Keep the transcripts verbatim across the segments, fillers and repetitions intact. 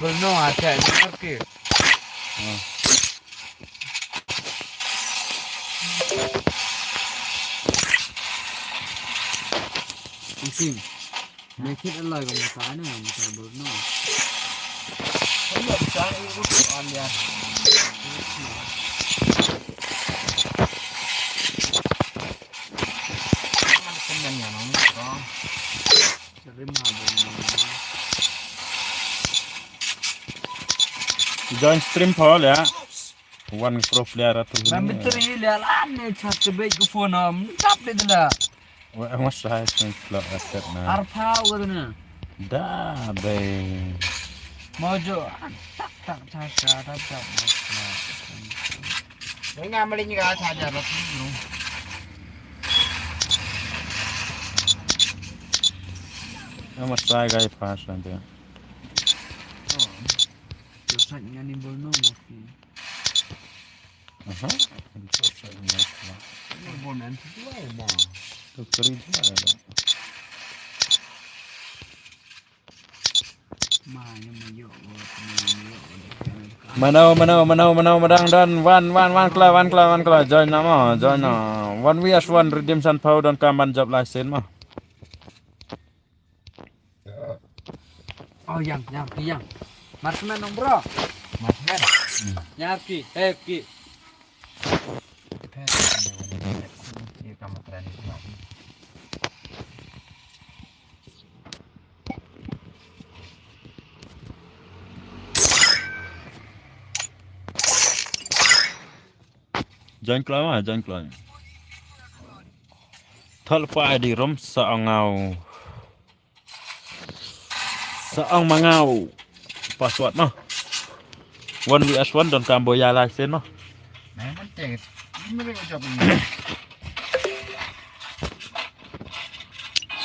Bel no ate ni arki. King. Naked alai ko mata na mata bel no. Ano sa ni ko an ya. Join stream pho le. One pro player atu. Mam bitri le lan ne chat ke bej ko phone am tap de la. Wa mas hai sen lo asset na. Arpha wa na. Da be. Mojo tak tak tak tak tak tak. Nga maling ga cha ja ba. Nga mas sai ga pa san de. Yo sa nga ni bol no mo. Aha. Ni bol nan tu ai ba. Tu kari tu ai ba. Mano, mano, mano, mano, madang don. Wan, wan, wan, kla, wan, kla, wan, kla. Join na mo, join na. One V S one redeem san pau don kam ban job license mo. Oh, yang, yang, yang. Marksman dong, bro. Marksman. Yang ki, eh ki. Join kla ma, join kla. Thal pa di rom sa ngau. Sa ong mangau. Password mo. One V S one don kam bo ya license mo.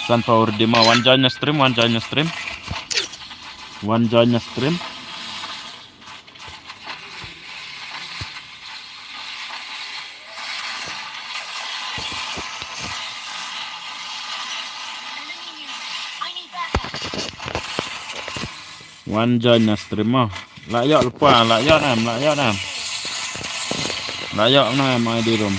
San power di mo. One join na stream, one join na stream. One join na stream. Wan join na stream mo. La ïoh lypa, la ïoh nam, la ïoh nam. La ïoh nam ai di rum.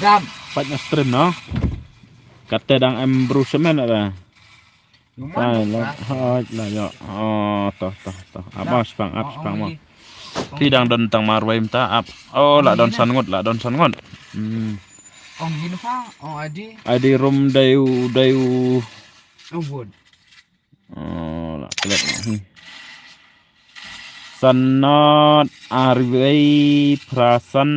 Dam. Pat na stream no. Kata dang em bru semen ada. Ai la, hai la ïoh. Oh, toh, toh, toh. Ap spang, ap spang mo. Phi dang don tang marwei mynta ap. Oh, la don san ngut, la don san ngut. Hmm. Ong yin fa, ong adi. Adi rum dayu, dayu. Ong bud. Oh, la klet na hi. San not arwei phra san.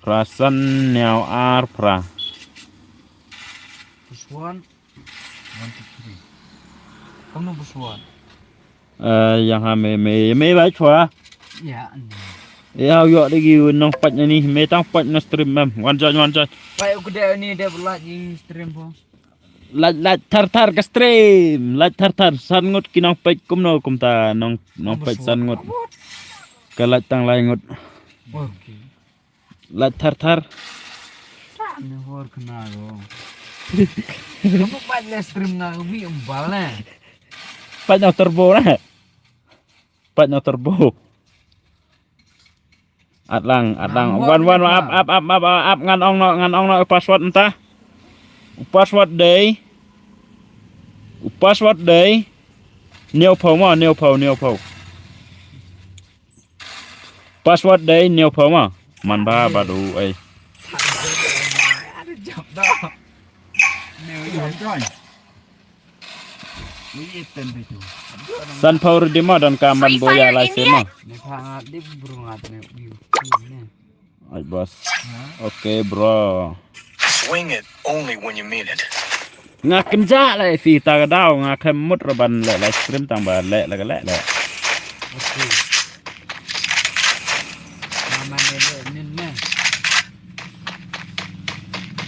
Phra san hynñiew ar phra. Push one. One, two, three. Kamu push one. Eh, yang ha me, me, me bai chwa. Ya. Ya, yo de gi nong pat ni, me tang pat na stream mem. Wan join, wan join. Pai ku de ni de bulat ni stream po. Lait, lait thar thar ka stream, lait thar thar san ngut ki nong peit kumno kumta nong, nong peit san ngut. Ka lait tang lai ngut. Okay. Lait thar thar. Ta ne hor kena go. Kamu peit le stream na wi embal ne. Peit na turbo na. Pat na turbo. At lang, at lang. Wan, wan, wan, ap, ap, ap, ap, ap, ap, ngan ong no, ngan ong no, password mynta. Password dei. Password dei. Hynñiew phew mo, hynñiew phew, hynñiew phew. Password dei, hynñiew phew mo. Man ba, ba du, ei. Ada jump dah. Hynñiew phew. San phew redeem mo, don kam ban bo ya lai se mo. Ai boss. Okay bro. Swing it only when you mean it. Nga kynjah leh phi ta ka daw, nga khlem mut ruh ban leh live stream tang ba leh la ka leh leh.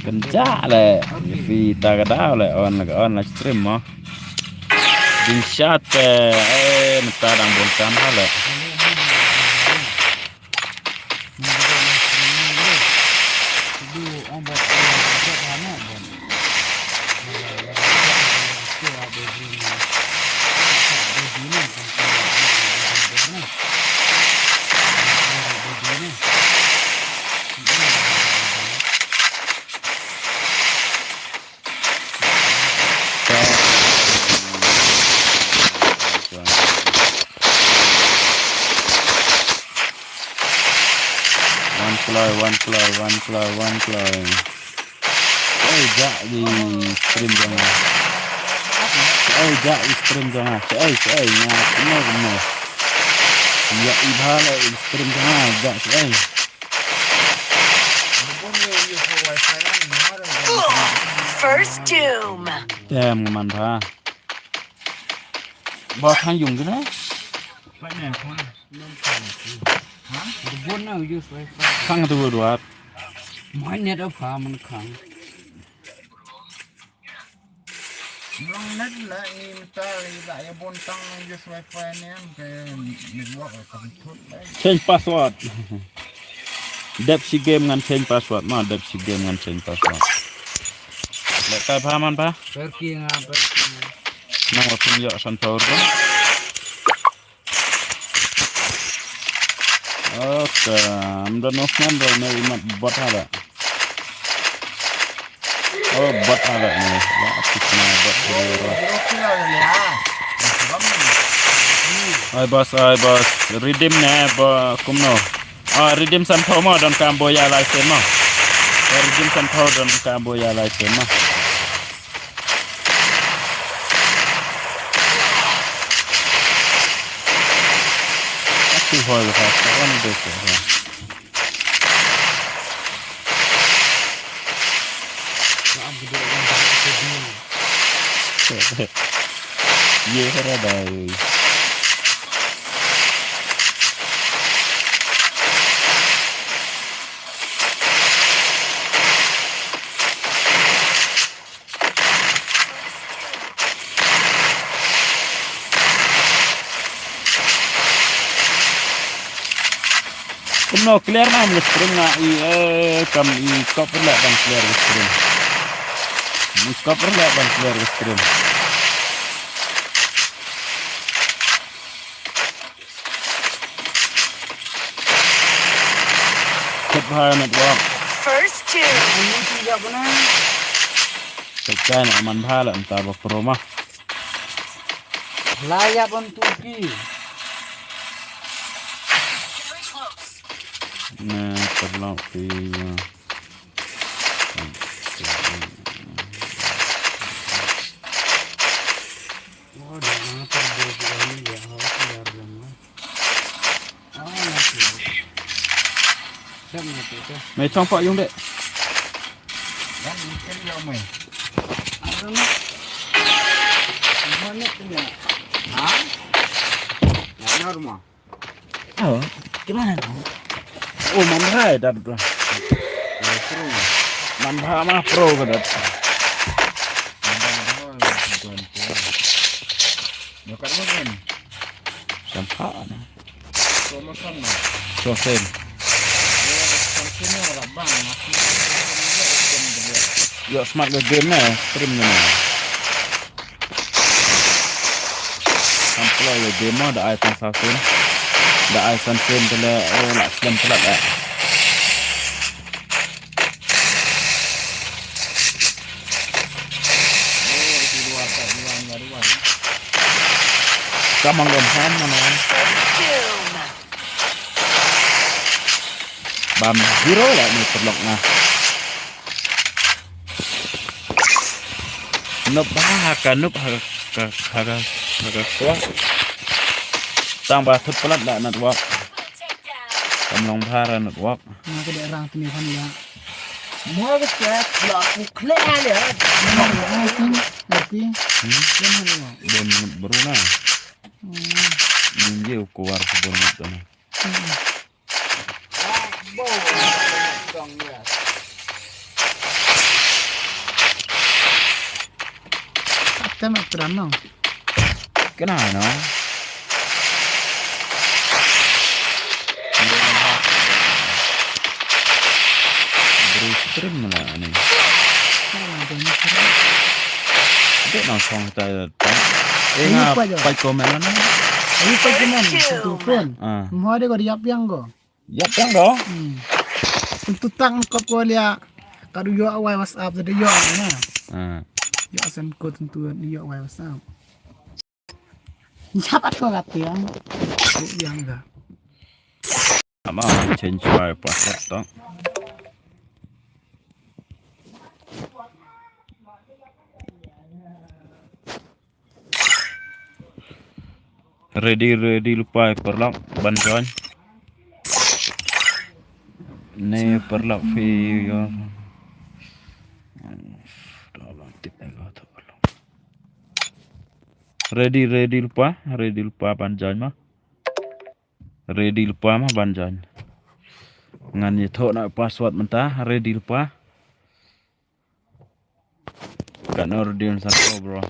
Kynjah leh phi ta ka daw leh on la ka on live stream mo. Jingshad te, eh, mynta dang bun kam ha le. Wan kloi, wan kloi, wan kloi, wan kloi. Ei, ja i stream jong nga. Ei, ja i stream jong nga. Ei, ei, nga kumno kumno. Ja i bha la i stream jong nga, ja ei. First Doom. Tem nga man bha. Ba khang yung gina. Khang tu dua. Mai net apa man khang. Long net la i mta i la ya bon tang use wifi ne am ke network ka thut la. Change password. Dep shi game ngan change password ma, dep shi game ngan change password. Leh kai pha man pha? Perki nga, perki nga. Nang wa phin ïoh san thor ko. Oka, am don of ngan don ne imat bot ha da. Oh, bot ha da ne. Ya, apit na bot ha da. Ai bas, ai bas. Redeem ne ba kumno. Ah, redeem san thau ma don kam bo ya lai sen ma. Ya, redeem san thau don kam bo ya lai sen ma. Aku hoi ha, kawan dek ha. Ye hera dai. Kumno clear na mo stream na i, eh, kam i kop rlek ban clear stream. I kop rlek ban clear stream. Kut bha network. First kill. Tekan man bha la enta ba pro ma. Layap on tuki. Na terlalu pi. Mày trong pọ yung đấy. Hả? Hả? Ơ, cái này hả? Ơ, màn hai đặt ra. Màn hai mà pro cái đặt. Nó cắt mất lên. Sắm phá nè. Số mà sắm nè. Số sen. Sắm sen nó là bằng mà. Yo, smart game nè, stream nè. Sampla ïa game ma da ai tang sa sien. Da ai san sien te la, eh, la slem palat eh. Ka mang lem ham mana. Bam zero la ni perlok na. Nup ha ka, nup ha ka, ha ka, ha ka kwah. Tang ba thut palat la network. Kam long bha ra network. Nga ka dei rang tni phan ïa. Mo ka chat la ku khleh ïa. Ngerti? Ngerti? Hmm? Don minit baru na. Hmm. Ninje ku war ku don minit na. Hmm. Tem ak tram nong. Kena no. Bru stream la ni. Dek nang song ta ta. Eh, nga pa jo. Pai komen la na. Ayu pa komen tu phone. Ah. Mo de ko diap yang ko. Yap yang do. Hmm. Tentu tang kop ko lia. Kadu yo awai WhatsApp tadi yo na. Ah. Yo asan ko tentu yo awai WhatsApp. Siapa ko kata yang? Yang dah. Ama change my password to. Ready, ready lypa paralok ban join. Ne paralok phi yo. Ready, ready lypa, ready lypa ban join ma. Ready lypa ma ban join. Ngan ïathuh noh password mynta, ready lypa. Katno ready san phew bro.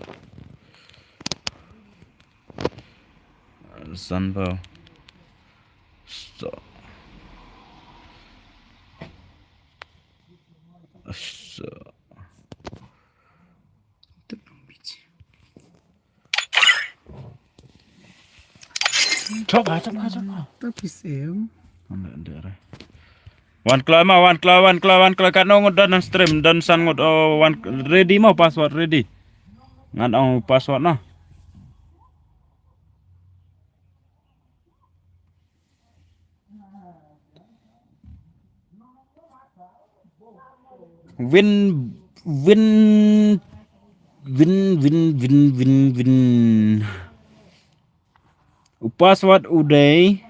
San phew. So. So. Chop ha, chop ha, chop ha. Tapi sem. Ande, ande, re. Wan kloi ma, wan kloi, wan kloi, wan kloi. Katno ngut don stream, don san ngut, oh, wan, ready ma password, ready. Ngan ong password noh. Win, win, win, win, win, win, win. U password u dei.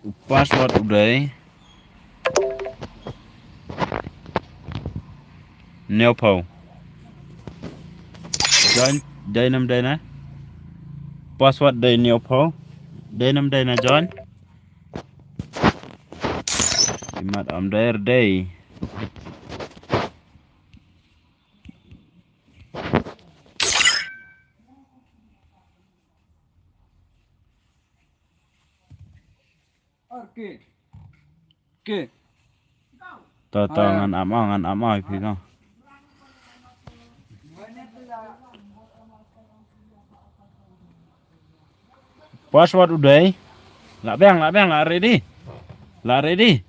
U password u dei. Hynñiew phew. Join, dei nam dei na. Password dei hynñiew phew. Dei nam dei na join. Imat am dei dei. Ta, ta, ngan ap ma, ngan ap ma ïa phi noh. Password u dei. Lah biang, lah biang, lah ready. Lah ready.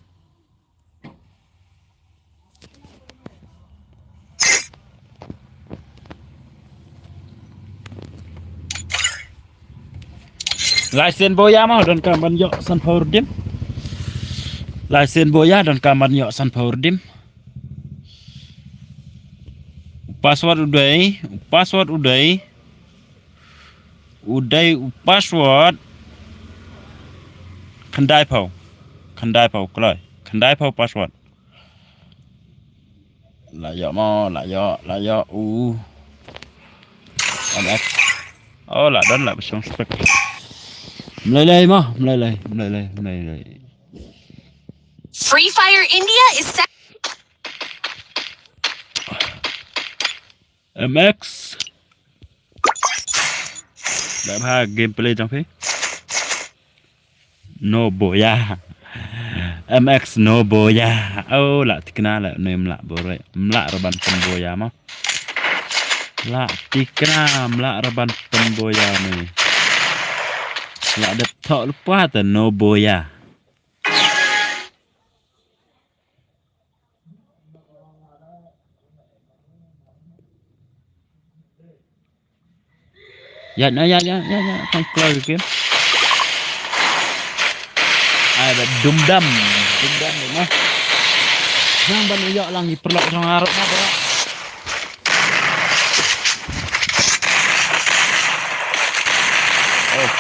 Lai sien boya ma, donkam ban ïoh san phew rudim. Lai sien boya, donkam ban ïoh san phew rudim. Password u dei, password u dei. U dei u password. Khyndai phew. Khyndai phew kloi. Khyndai phew password. Lah ïoh mo, lah ïoh, lah ïoh u. Anak. Oh, lah don lah bishong spek. Mlei lei mo, mlei lei, mlei lei, mlei lei. Free Fire India is set. M X. Dah bah gameplay jong phi. No boya. M X no boya. Oh, lah tikna lah, ne mlah bore. Mlah reban pynboya mo. Lah tikna mlah reban pynboya ne. Lah dep thok lepas te no boya. Ya, na, ya, ya, ya, ya, kan kloi ke. Ai, ba dum dam, dum dam ni, nah. Yang ban ïoh lang i perlok jong arok na, bro. Oh.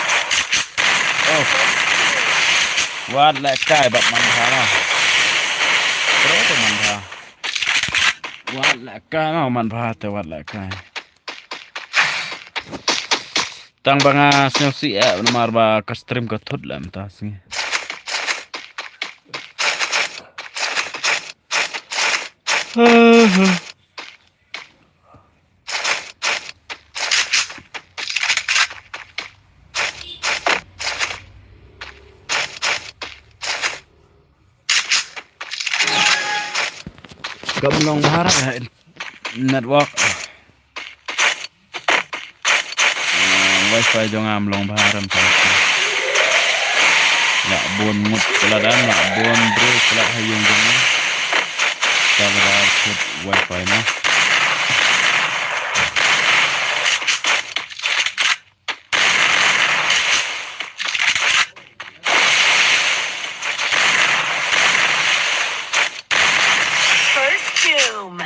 Oh. Wat leh kai bad man bha na. Bro te man bha. Wat leh kai na man bha te wat leh kai. Tang ba nga sngewsih eh namar ba ka stream ka thut leh mynta sngi. Kam long bha re network. Ah, wifi jong nga ym long bha re. La bun ngut pla dan, la bun bru pla ha ïing jong nga. Ka ba da kut wifi na. First doom.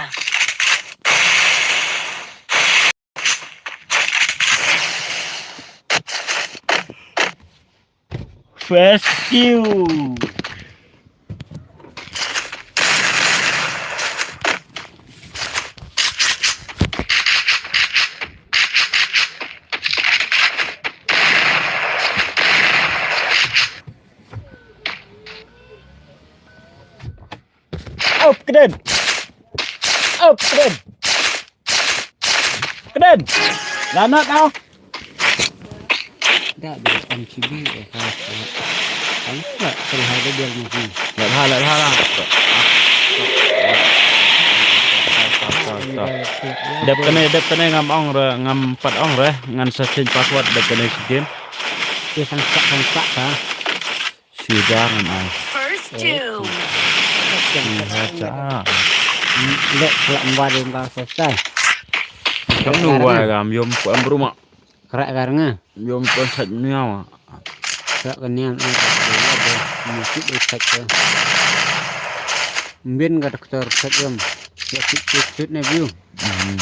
First doom. Up, kden. Up, kden. Kden. Lanat ah. Da da M C B eh ka. Kan ka terhadap dia mesti. Lah lah lah lah. Dep kane, dep kane ngam ong re, ngam pat ong re, ngan sa change password dep kane si game. Dia sang sak sang sak ha. Sidar ngan ai. First doom. Ih, ha cha. Lek lek mwa ding ka sa tai. Kam nu wa gam yom ko am bruma. Krak kar nga. Yom ko sat nia wa. Krak ka niam ai. Mesti dei sat ka. Mbin ka doktor sat yom. Ya kit kit kit ne view. Hmm.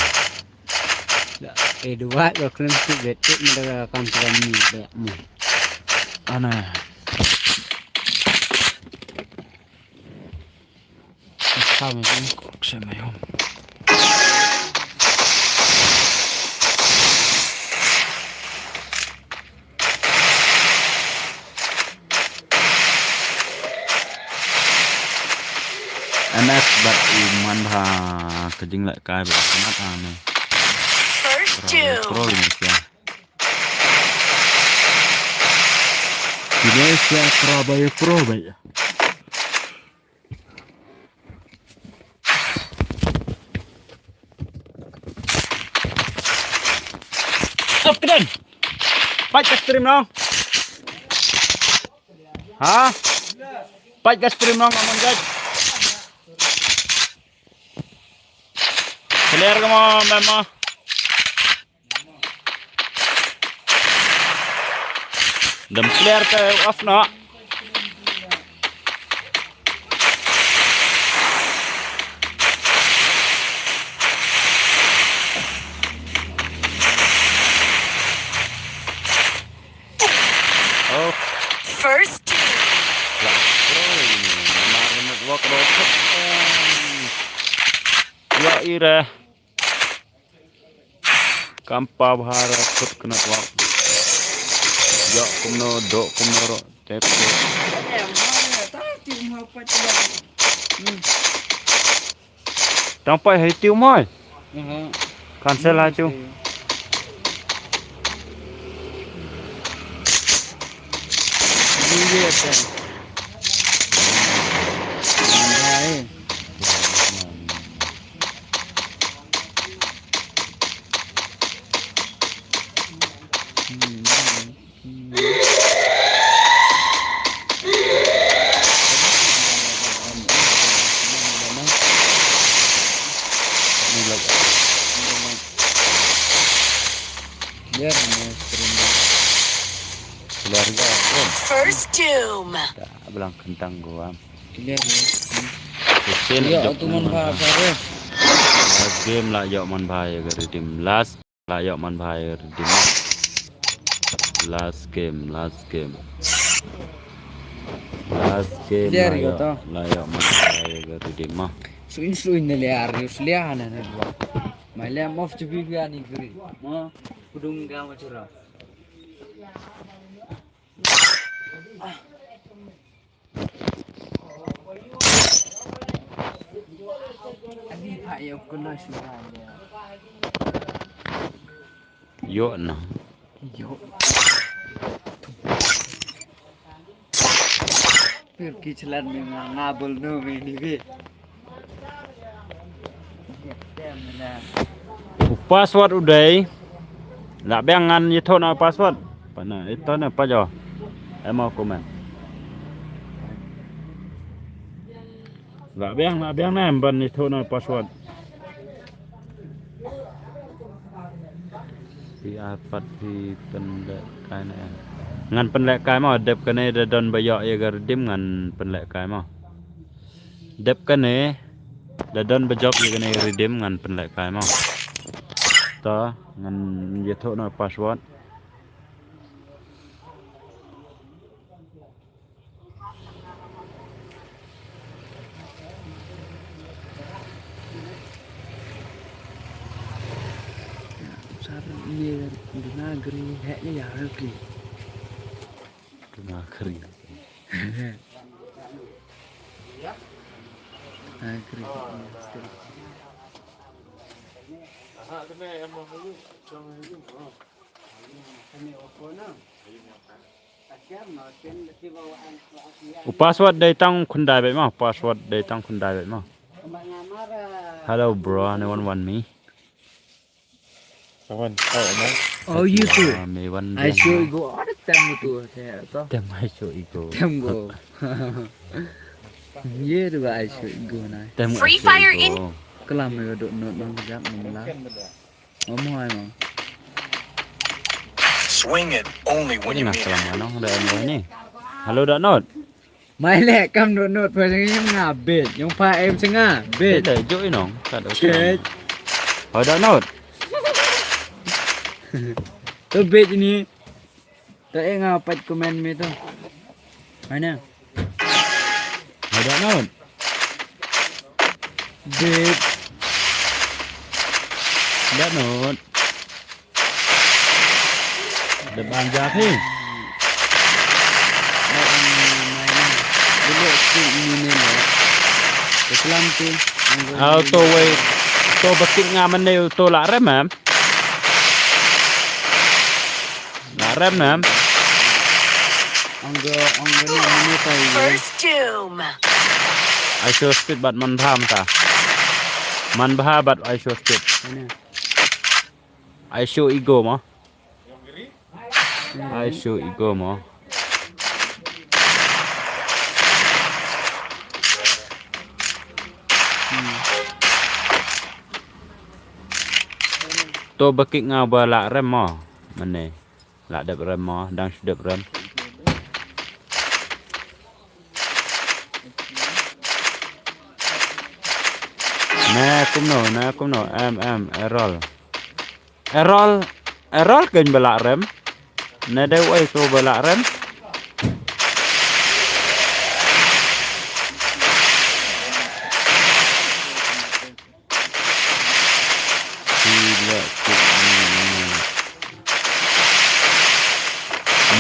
Eh, dua ba klem tu bet tu meda kam tu ni ba mu. Ana. Kam ni kok se mayom. N S bad u man bha ka jingleh kai bad ka mat ha ne. First doom. Pro ne sia. Kine sia pro ba ya pro ba ya. Up kden. Pait ka stream no. Ha? Pait ka stream no, Amon Gaj. Clear ka mo, memo. Dem clear te off no. Oh. First. La, bro, ini. Namar network rosak. Ya, ira. Kam pab har kut kena tuak. Jok kumno, dok kumno ro, tep ro. Tang pai hai tiu mai. Cancel hai tiu. Keluarga. First doom. Tak belang kentang gua. Clear ya. Session. Ïoh jop tu man ba ka re. Last game lah ïoh man ba ya ka redeem. Last lah ïoh man ba ya ka redeem. Last game, last game. Last game. Clear lah ïoh, lah ïoh man ba ya ka redeem mah. Suin suin ne le ar yu slia na ne dua. Mai le mof cebi bi ani gri. Ma kudung ga ma chura. Ïoh na. Ïoh. Pir ki chelat ni nga, nga bol no me ni be. U password u dei. La biang ngan ïathuh noh u password. Pat na ito na pa jo. Em u comment. La biang, la biang na em ban ïathuh noh u password. Phi ai pat phi pynlehkai na em. Ngan pynlehkai mo, dep kane da don ba ïoh ïa ka redeem ngan pynlehkai mo. Dep kane da don ba jop ïa kane redeem ngan pynlehkai mo. To ngan ïathuh noh u password. Sar ye duna gri he ye ya gri. Duna gri. Agri. U password dei tang khyndai beit mo, password dei tang khyndai beit mo. Hello bro, anyone want me? Kawan, oh, no. Oh, you too. Ah, me wan I show you go all the time tu, saya tu. Tem I show you go. Tem go. Ye tu I show you go na. Tem Free I show Fire you in. Go. Kelam me dok not nang jak mula. Ngomong ai mo. Swing it only when you mean it. Ini nak kelam nang dah ni. Hello dah not. Mai leh kam dot not pa jong nga bet. Jong pa em jong nga bet. Leh jok inong. Ka dot. Chet. Hoi dot not. To bet ini. To eh nga pat comment me to. Mana? Hoi dot not. Bet. Dot not. Dep ban ja phi. Au to wei. To ba kit nga mane to la rem em. La rem em. Anggo anggo ni mane to. First doom. Ai so speed bat man bha mata. Man bha bat ai so speed. Mana? I show ego mo. I show ego mo. To ba kit nga ba la rem mo. Mane. La dep rem mo, dang shu dep rem. Na kumno, na kumno, em, em, Errol. Errol, Errol kein ba la rem. Na dei wei to ba la rem.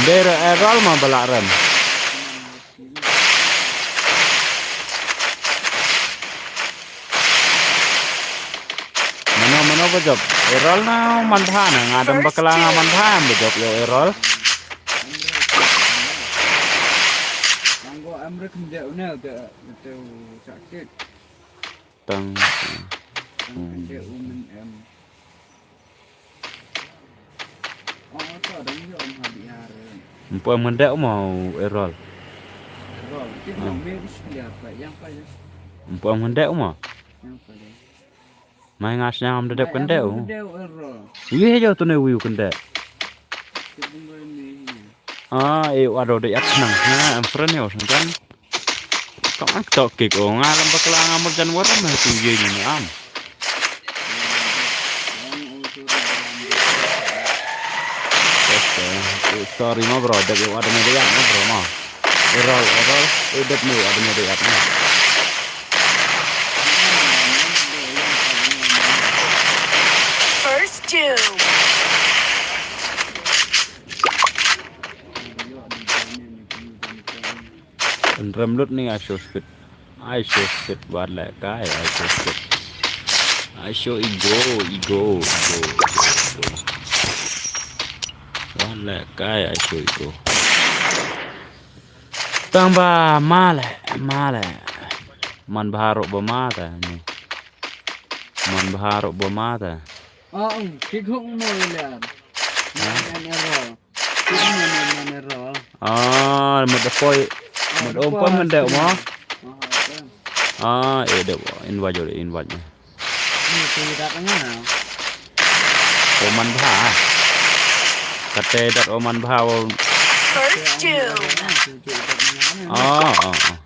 Nder Errol ma ba la rem. Mano mano ba jop Errol na man bha na nga dang bakla nga man bha ba jop ïa Errol. Nanggo amrek ndia una ga betul sakit. Tang. Tang ndia umen em. Mpo em ngendek uma Errol. Mpo em ngendek uma. Mai nga sñiaw am da dep kendek u. Wi he jo tune wi u kendek. Ah, e wa do de yak nang. Na am friend yo sñiaw. Tong ak tok kik o nga lam bakla nga murjan waram ha tu ye ni am. Sorry ma bro, dep yo ada media ma bro ma. Errol, Errol, eh dep ni ada media ma. First two. Rem lut ni I show speed. I show speed wat le kai I show speed. I show ego, ego, ego, ego. Wat le kai I show ego. Tang ba ma le, ma le. Man bha ruh ba ma ta ni. Man bha ruh ba ma ta. Ah, um, ki khong mo ler. Ha? An error. Ki khong mo an error. Ah, mut da poi. Mut um poi man deu mo. Ah, eh, deu invite, deu invite. Ni tu dak nga. Oh, man bha. Kate dak oh man bha. First kill. Ah, ah, ah.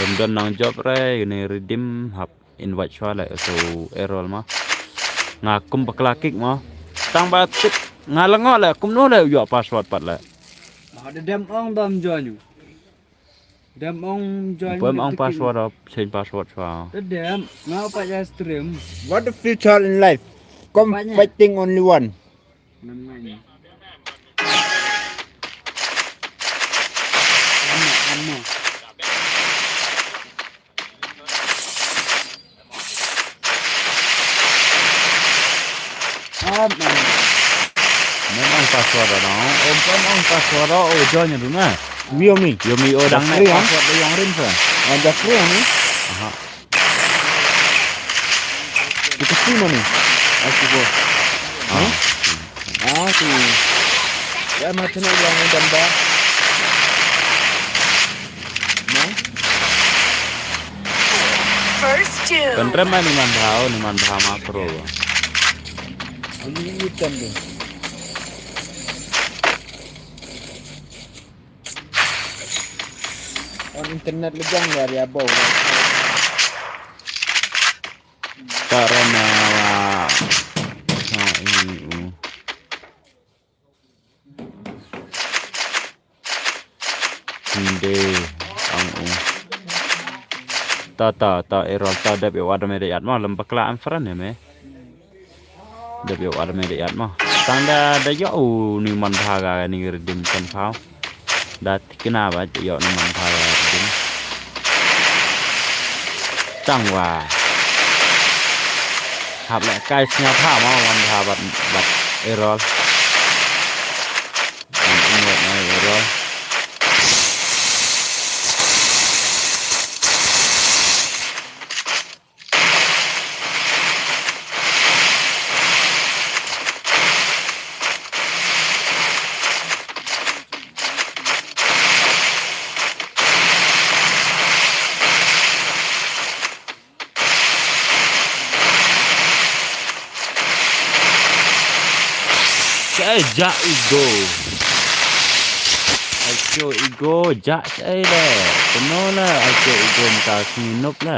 Dom don nang job re, ini redeem hap invite shwa le, so error ma. Nga kum bakla kick ma. Tang ba tip, nga lengo le, kumno le, yo password pat le. Ah, da dem ong dom join you. Dem ong join. Pem ong password of, change password shwa. Da dem, nga pa ya stream. What the future in life? Come fighting only one. Namanya. Ano, ano. Am, am. Mem ong password ano. Om, om ong password ano. Oh, join nya duna. Yomi. Yomi, oh, dang na password de yong rin sa. Ada free ni. Aha. Ito si mani. Aku go. Ah. Ah, si. Ya, macam mana yang mudah dah? Nah. First two. Kan rem ni man bha, ni man bha ma pro. Ini hitam tu. On internet lejang dari abau. Karena ha ini u. Inde ang u. Ta ta ta error ta dep yo adam ede yat ma lem bakla am fran ne me. Dep yo adam ede yat ma. Tang da da yo u ni man bha ga ni redeem kan phau. Da tikna ba yo ni man bha ga redeem. Tang wa. Hap le kai sngap ha ma wan bha bat bat error. Wan inward na error. Shaei ja igo. Acho igo ja shaei le. Kono le acho igo mta sini nup le.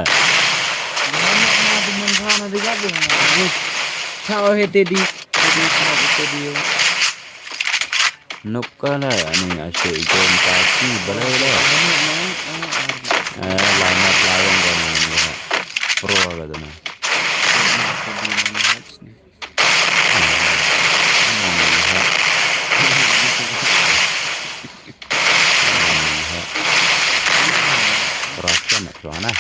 Mana mana di mana sana di gabu. Chao he tedi. Tedi sana tedi. Nuk ka la ani ase ijo ka ki balai la. Eh, lamat lawan ka ni ha. Pro ka dana. Perasaan nak tuan ah.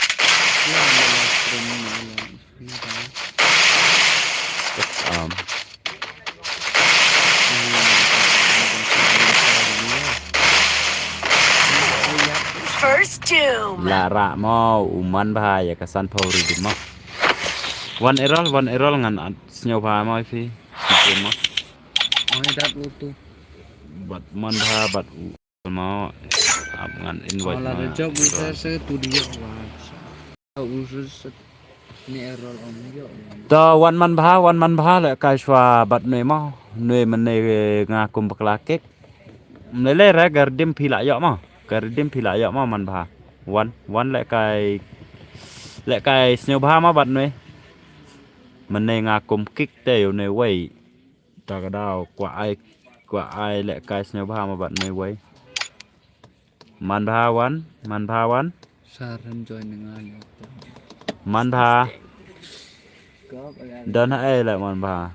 Terus, um, First doom. La rah mo u man bha ïa ka san phew redeem mo. Wan error, wan error ngan at sñiaw bha mo phi. Mo. Oi dat u tu. Bad man bha bad u. Mo, ap ngan invite. Ala mo. Reject user se tu dia wa. User se ni error om yo. To wan man bha, wan man bha le kai shwa bad nui mo. Nui mane nga kum bakla kek. Mlele re gardim phi la yo mo. Gardim phi la yo mo man bha. Wan, wan le kai le kai sñiaw bha mo bad nui. Mane nga kum kik te yo nui wei. Ta ka daw kwah ai kwah ai lehkai sñiawbha mo bad nui wei. Man bha wan, man bha wan. Sa ran join nga ni. Man bha. Don ha ai leh man bha.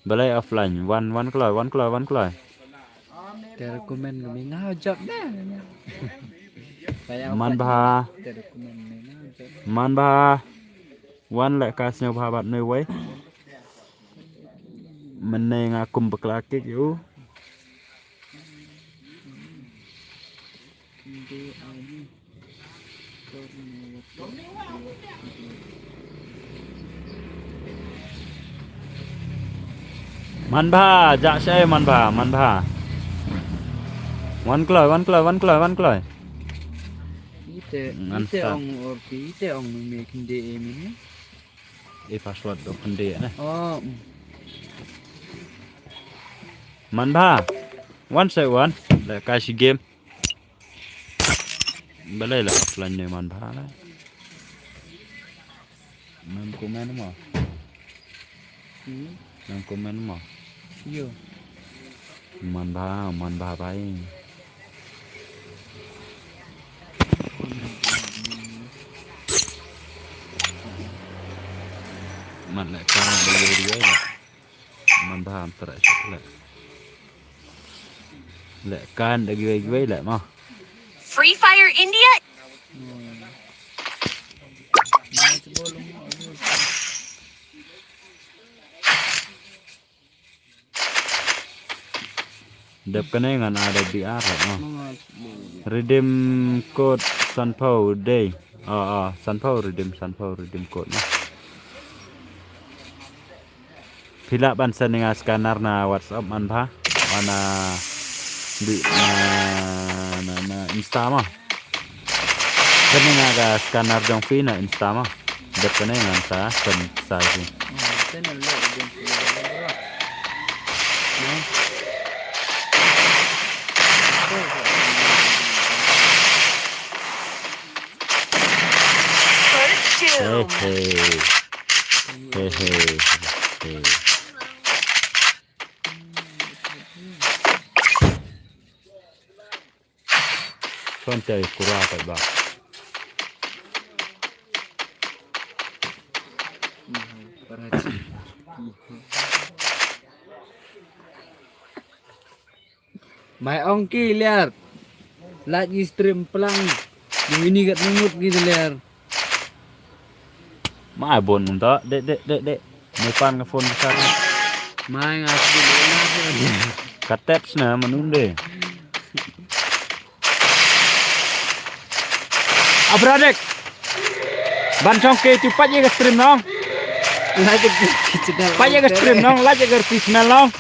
Balai offline wan wan kloi wan kloi wan kloi. Te recommend kami nga jop na. Man bha. Te recommend ni nga jop. Man bha. Wan lehkai sñiawbha bad nui wei. Mynne nga kum bakla kik ïa u. Man bha, ja shai man bha, man bha. Wan kloi, wan kloi, wan kloi, wan kloi. Ite, Ngan ite start. Ong orki, ite ong me khynde e mini. E password do khynde ne. Oh. Man bha. Wan shai wan. Le ka shi game. Balei la offline ne man bha la. Mem comment mo. Hmm? Mem comment mo. Yo. Man bha, man bha bhai. Man le ka ba yo yo. Man bha am tra shukla. Le kan da giwei giwei le mo. Free Fire India. Dep kane ngan ada B R mo. Redeem code sanphew dei. Ah, ah, sanphew redeem, sanphew redeem code mo. Phi lah ban send ïa nga scanner na WhatsApp man bha. Wan na, di, na, na, na Insta mo. Send ïa nga ka scanner jong phi na Insta mo. Dep kane ngan sa send sa ïa phi. Hey, hey. Hey, hey, hey. Son te kura pa ba. Mai ong ki ler. Lait ngi stream plang. Ngi ni kat ngut ngi ler. Mai bon un ta de de de de. Mai pan ka phone ka sar. Mai nga sdi na. Ka text na manun de. Abradek. Ban chong ke tu pat ye ka stream nong. Lait ye ka stream nong, lait ye ka stream nong.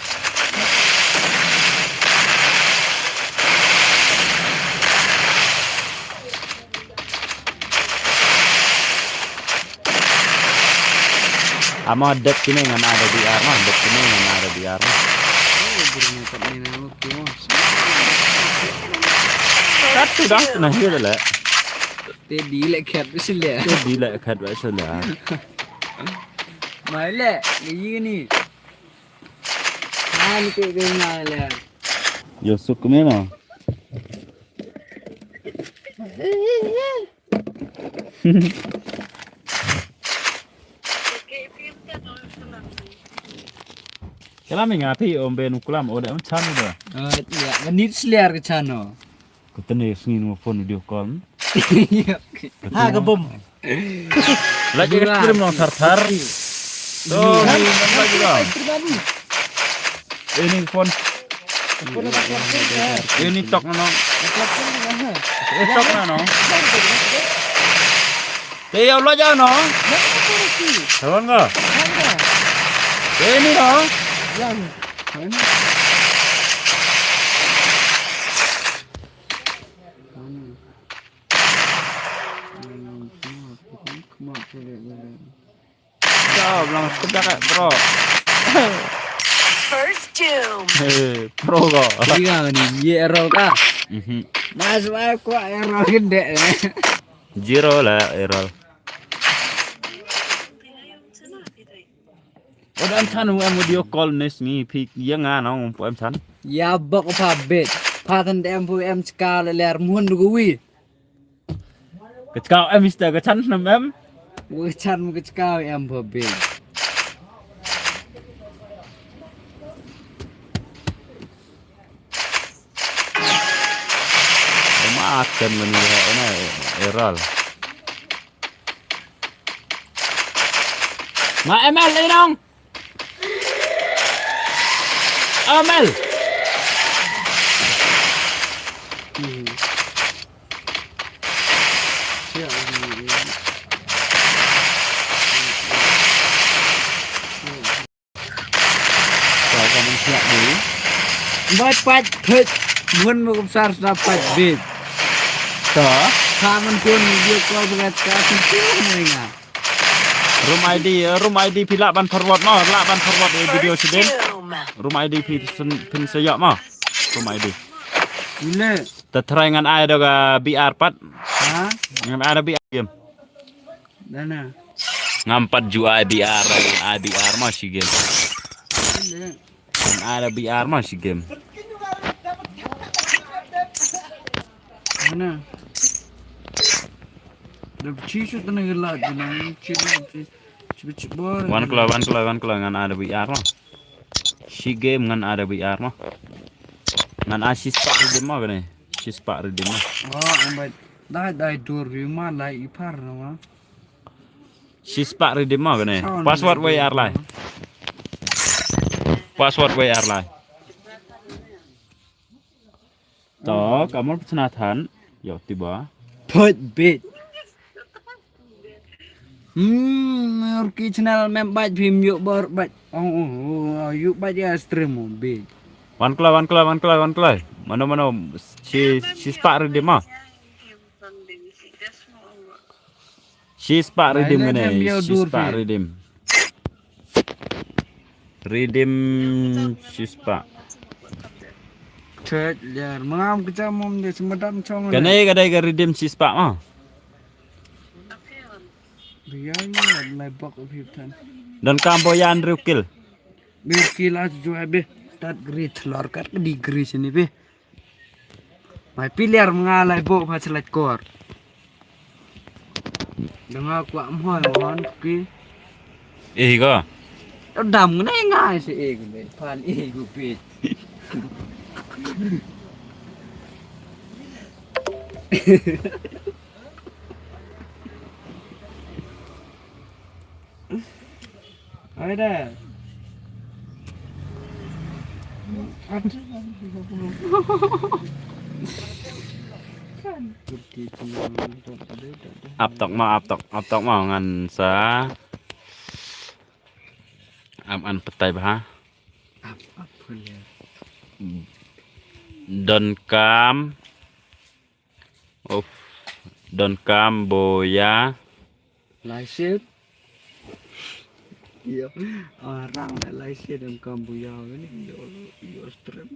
Ama dep kine ngan ada D R ma, dep kine ngan ada D R ma. Kat tu dang tu na hiu le. Te di le khat ba sile. Te di le khat ba sile. Mai le, ni ni. Ani ke ke mai le. Yo suk me ma. Kala mi nga phi om ben u klam o da chano da. Eh, ya, nit sliar ke chano. Ko tene sngi no phone video call. Ha ka bom. Lagi ka stream nong thar thar. To ni nong lagi dong. Ini phone. Ini tok no. Ini tok no. Te yow lo ja no. Sawan ga. Ini no. Come on, come on, come on. Jauh, bilang sekedar, eh, bro. First doom. Eh, pro ko. Tiga ni, ye error ka. Mhm. Mas, mas, ko error gede. Zero lah error. Udah em chan u em video call nes ni pik ye nga nong pu em chan. Ya bok pa bet. Patan de em pu em chka le ler mun du wi. Ka chka em mister ka chan nam em. Ka chan ka chka em pa bet. Ma atem ngani ha ena error. Ma M L inong. M L. To ka man thiah dei. Bai pat phet. Mun mo kumsar sna pat bit. To. Ka man kun video call berat ka sempurna nga. Room I D, eh, room I D phi lah ban forward mo, lah ban forward, eh, video sdien. Room I D phi sen-, phin sa ïoh mo. Room I D. Ile. Ta try ngan ai da ka B R pat. Ha? Ngan ai da B R game. Dana. Ngam pat ju ai B R, ai B R ma shi game. Ile. Ngam ai da B R ma shi game. Dana. Da chi shu tana gila, dana chi la chi, chi, chi bor. Wan klo, wan klo, wan klo, ngan ai da B R ma. Shi game ngan ai da B R ma. Ngan ai shi spah redeem ma kane. Shi spah redeem ma. Oh, em bai. Dai, dai dur ri ma lai i par na ma. Shi spah redeem ma kane. Password wei ar lai. Password wei ar lai. To, kamar pchna than. Yo, tiba. Put bit. Hmm, Ruki channel mem bait phim yu bor bait. Oh, oh, oh, yu bait ya stream mo bit. Wan klo, wan klo, wan klo, wan klo. Mano, mano, shi, shi spah redeem ma. Shi spah redeem kane, shi spah redeem. Redeem shi spah. Chet ler mangam kejam mom de semadam chong. Kane ka dei ka redeem shi spah ma. Ria ria lai bok of hip tan. Don kam bo yan riu kil. Bir kil a ju be. Start grit lor kat di grit sini be. Mai piliar mengalai bo pa selait kor. Dengar kuat mohon mohon ki. Eh, ko. Dam ngai ngai si eh, ngai pan eh, gu pit. Ai da. Ap tok ma, ap tok, ap tok ma ngan sa. Am an petai bha. Ap, ap, pun ya. Don kam. Of. Don kam boya. Lai sien. Iya. Orang dah lai sien don kam boya ni. Yo, yo strem.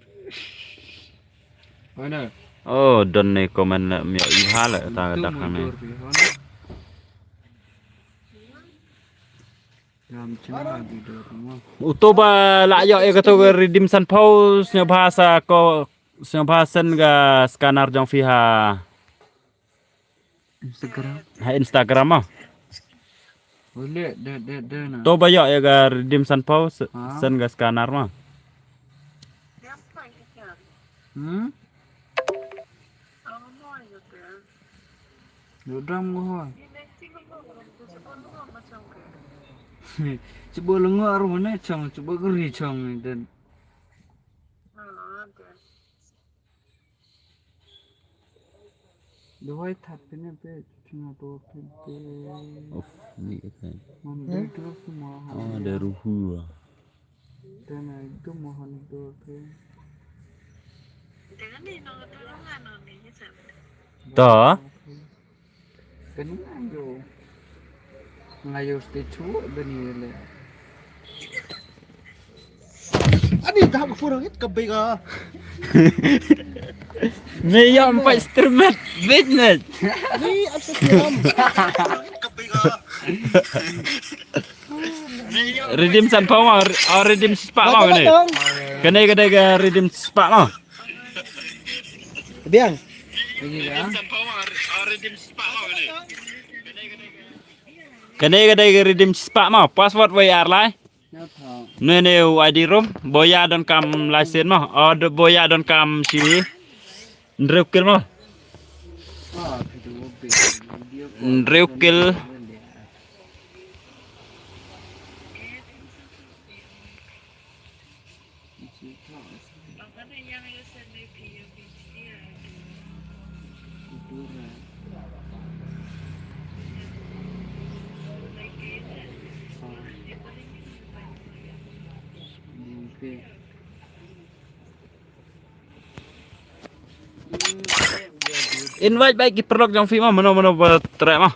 Mana? Oh, don ne comment le myo i bha le ta dak ne. Uto ba la ïoh ïa kato ka redeem sanphew sngewbha sa ko sngewbha send ka scanner jong phi ha Instagram. Ha Instagram ah. Boleh de de de na. To ba ïoh ïa ka redeem sanphew send ka scanner ma. Hmm? Yu dam ko hoi. Cuba lengo ar mana chong, cuba geri chong ni dan. Duhai that pene pe chuna to pe pe. Of ni ka. Man de tu kuma. Oh, de ruhu. Dana itu mohon itu ke. To. Kani ngayo. Ngayo ste chu dani le. Ani dah aku kurang it ke bega. Me ya empat streamer business. Ni akses dalam. Redeem sanphew ma, ah, redeem spah ma kane. Kane kane ka redeem spah ma. Biang. Kane kane ka redeem spah ma. Password wei ar lai. Ne ne u I D room. Boya don kam license ma. Oh, boya don kam si. Ndreu kil ma. Ndreu kil. Invite bad ki paralok jong phi mo, mano mano ba trei mo.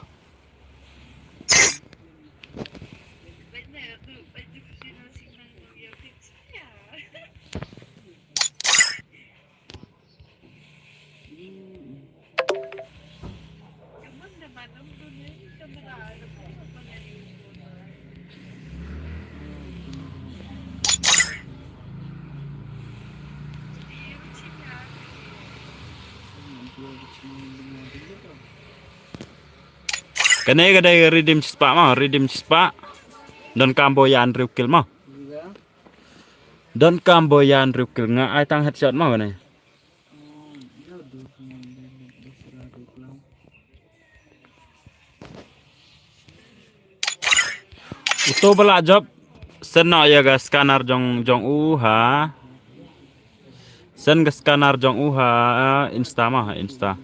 Kane ka dei redeem shispah mo, redeem shispah. Don kam bo ïa hynriew kill mo. Don kam bo ïa hynriew kill, nga ai tang headshot mo kane. Uto ba la jop, send noh ïa ka scanner jong jong u ha. Send ka scanner jong u ha Insta mo, ha Insta.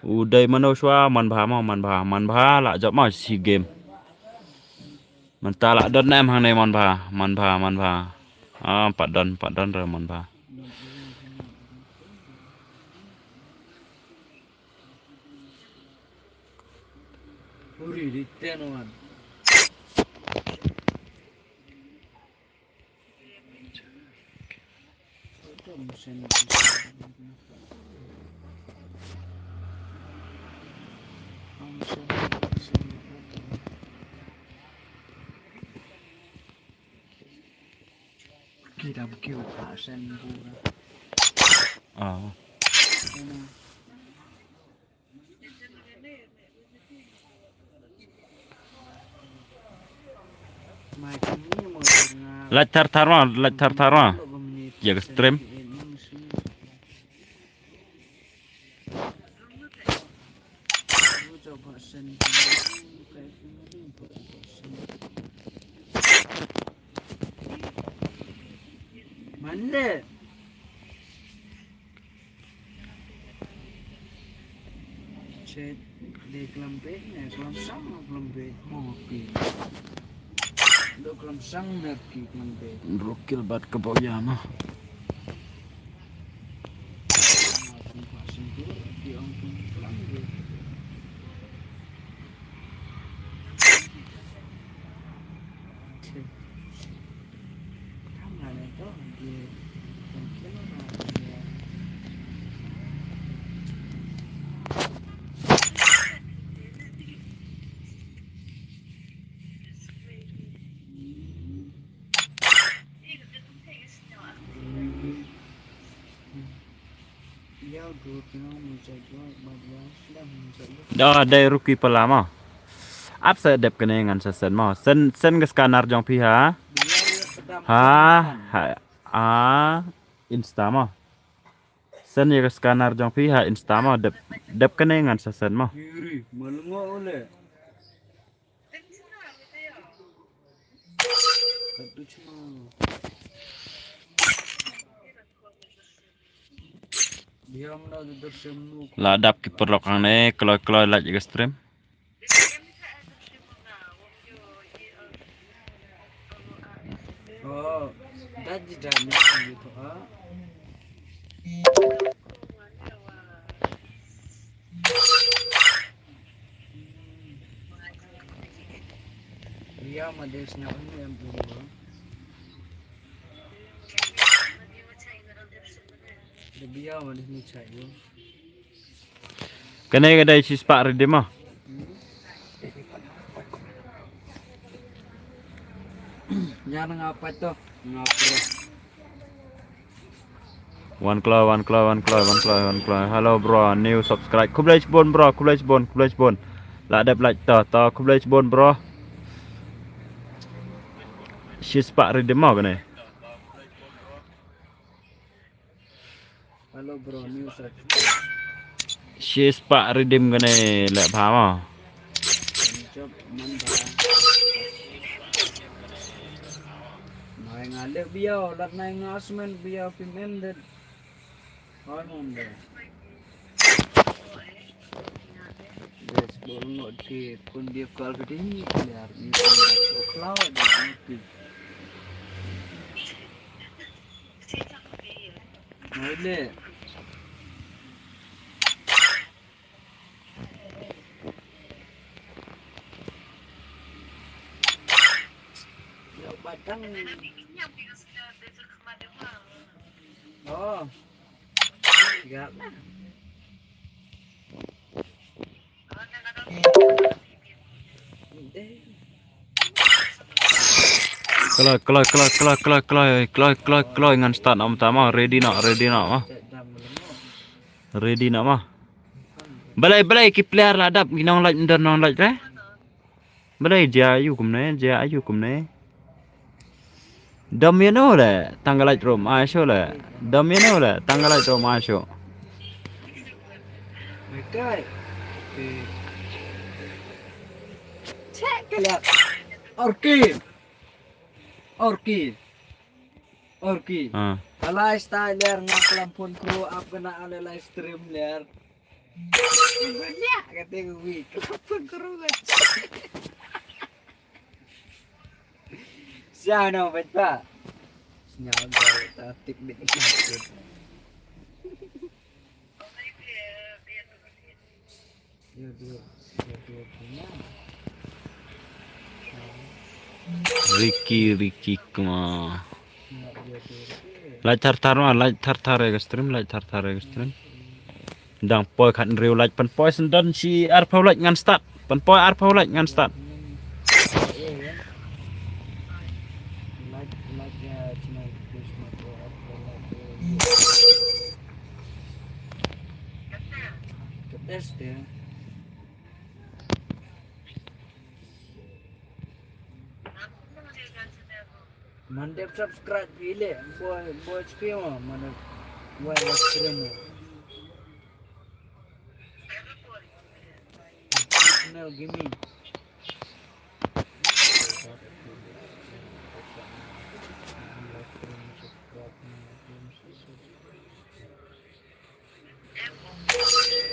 U dei mano shuwa, man bha mo, man bha, man bha la jop mo shi game. Mynta la don em hangne man bha, man bha, man bha. Ah, pat don, pat don re man bha. Uri, di ten wan. Ki dam kiu ka sen bu. Ah. Like thar thar ma, like thar thar ma. Ïa ka stream. Mande. Che, de klam peit ne, klam sang, klam peit. Oh, peit. Do klam sang ne ki klam peit. Rukil bat ke bawah ya ma. Da dei ruki pala ma. Ap sa dep kane ngan sa send ma. Send, send ka scanner jong phi ha. Ha, ha, ha, Insta ma. Send ïa ka scanner jong phi ha Insta ma. Dep, dep kane ngan sa send ma. La dap ki paralok hangne, kloi kloi like ïa ka stream. Oh, dat ji dan ni tu ha. Bia ma des na unu em unu. Bia ma des ni chai. Kane ka dei shispah redeem ma. Nyan nga pat to, nga pro. Wan kloi, wan kloi, wan kloi, wan kloi, wan kloi. Hello bro, new subscribe. Khublei shibun bro, khublei shibun, khublei shibun. La dep like to, to khublei shibun bro. Shispah redeem ma kane. Hello bro, new subscribe. Shispah redeem kane leh bha ma. Jop man bha. Mai nga leh biaw, lat nai nga smen biaw pim em det. Hoi mom de. Yes, bol ngot ki kun dia kal ke ding ni, biar ni kun dia kal ke ding ni. Ini. Ya, batang. Oh. Enggak. Kloi, kloi, kloi, ngan start noh mynta mo, ready noh, ready noh mo. Ready noh mo. Balei, balei ki player la dap, ki nonglait, ym don nonglait re. Balei jia aïu kumne, jia aïu kumne. Dom ïano le, tang ka lait ruh ym ai shuh le. Dom ïano le, tang ka lait ruh ym ai shuh. Mekai. Check ka liat. Orki. Orki. Orki. Ah. Alai style ler nga klam phone kru ap kena ale live stream ler. Nya kata wi klam phone kru nga. Siapa nama pa? Siapa nama ta tik dik. Ricky, Ricky Kumar. Like thar thar mo, like thar thar ïa ka stream, like thar thar ïa ka stream. Dang poi khathynriew like, pynpoi shen don shi arphew like ngan start. Pynpoi arphew like ngan start. Man dep subscribe ile boy boy chpima man boy stream. Channel gaming.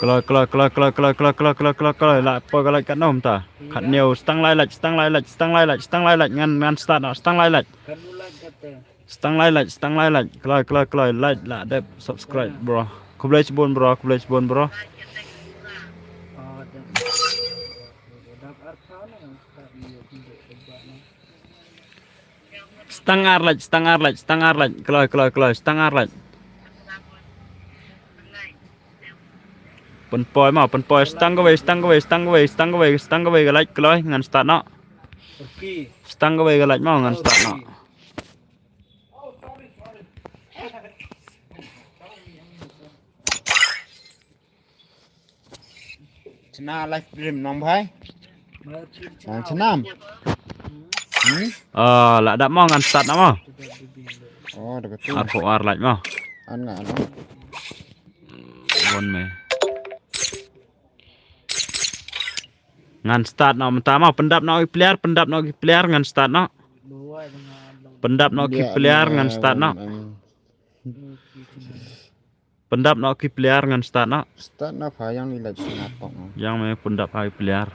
Kloi, kloi, kloi, kloi, kloi. La poi ka like katno mynta? Khathynñiew, stang lai like, stang lai like, stang lai like, stang lai like. Ngan, ngan start noh, stang lai like. Stang lai like, stang lai like. Kloi, kloi, kloi, like la dep subscribe, bro. Khublei shibun, bro, khublei shibun, bro. Stang ar like, stang ar like, stang ar like. Kloi, kloi, kloi, stang ar like. Pynpoi mo, pynpoi, stang kawei, stang kawei, stang kawei, stang kawei, stang kawei ka like kloi, ngan start noh. Stang kawei ka like mo, ngan start noh. Chna live stream nong bhai. Nang chnam. Hmm? Ah, la dap mo ngan start noh mo. Oh, da betul. Arphew ar like mo. An nga no. One me. Ngan start noh mynta mo, pyndap noh ki player, pyndap noh ki player, ngan start noh. Pyndap noh ki player, ngan start noh. Pyndap noh ki player ngan start noh. Start noh pha, ïa ngi la sngap tok noh. Ïa me pyndap ha ki player.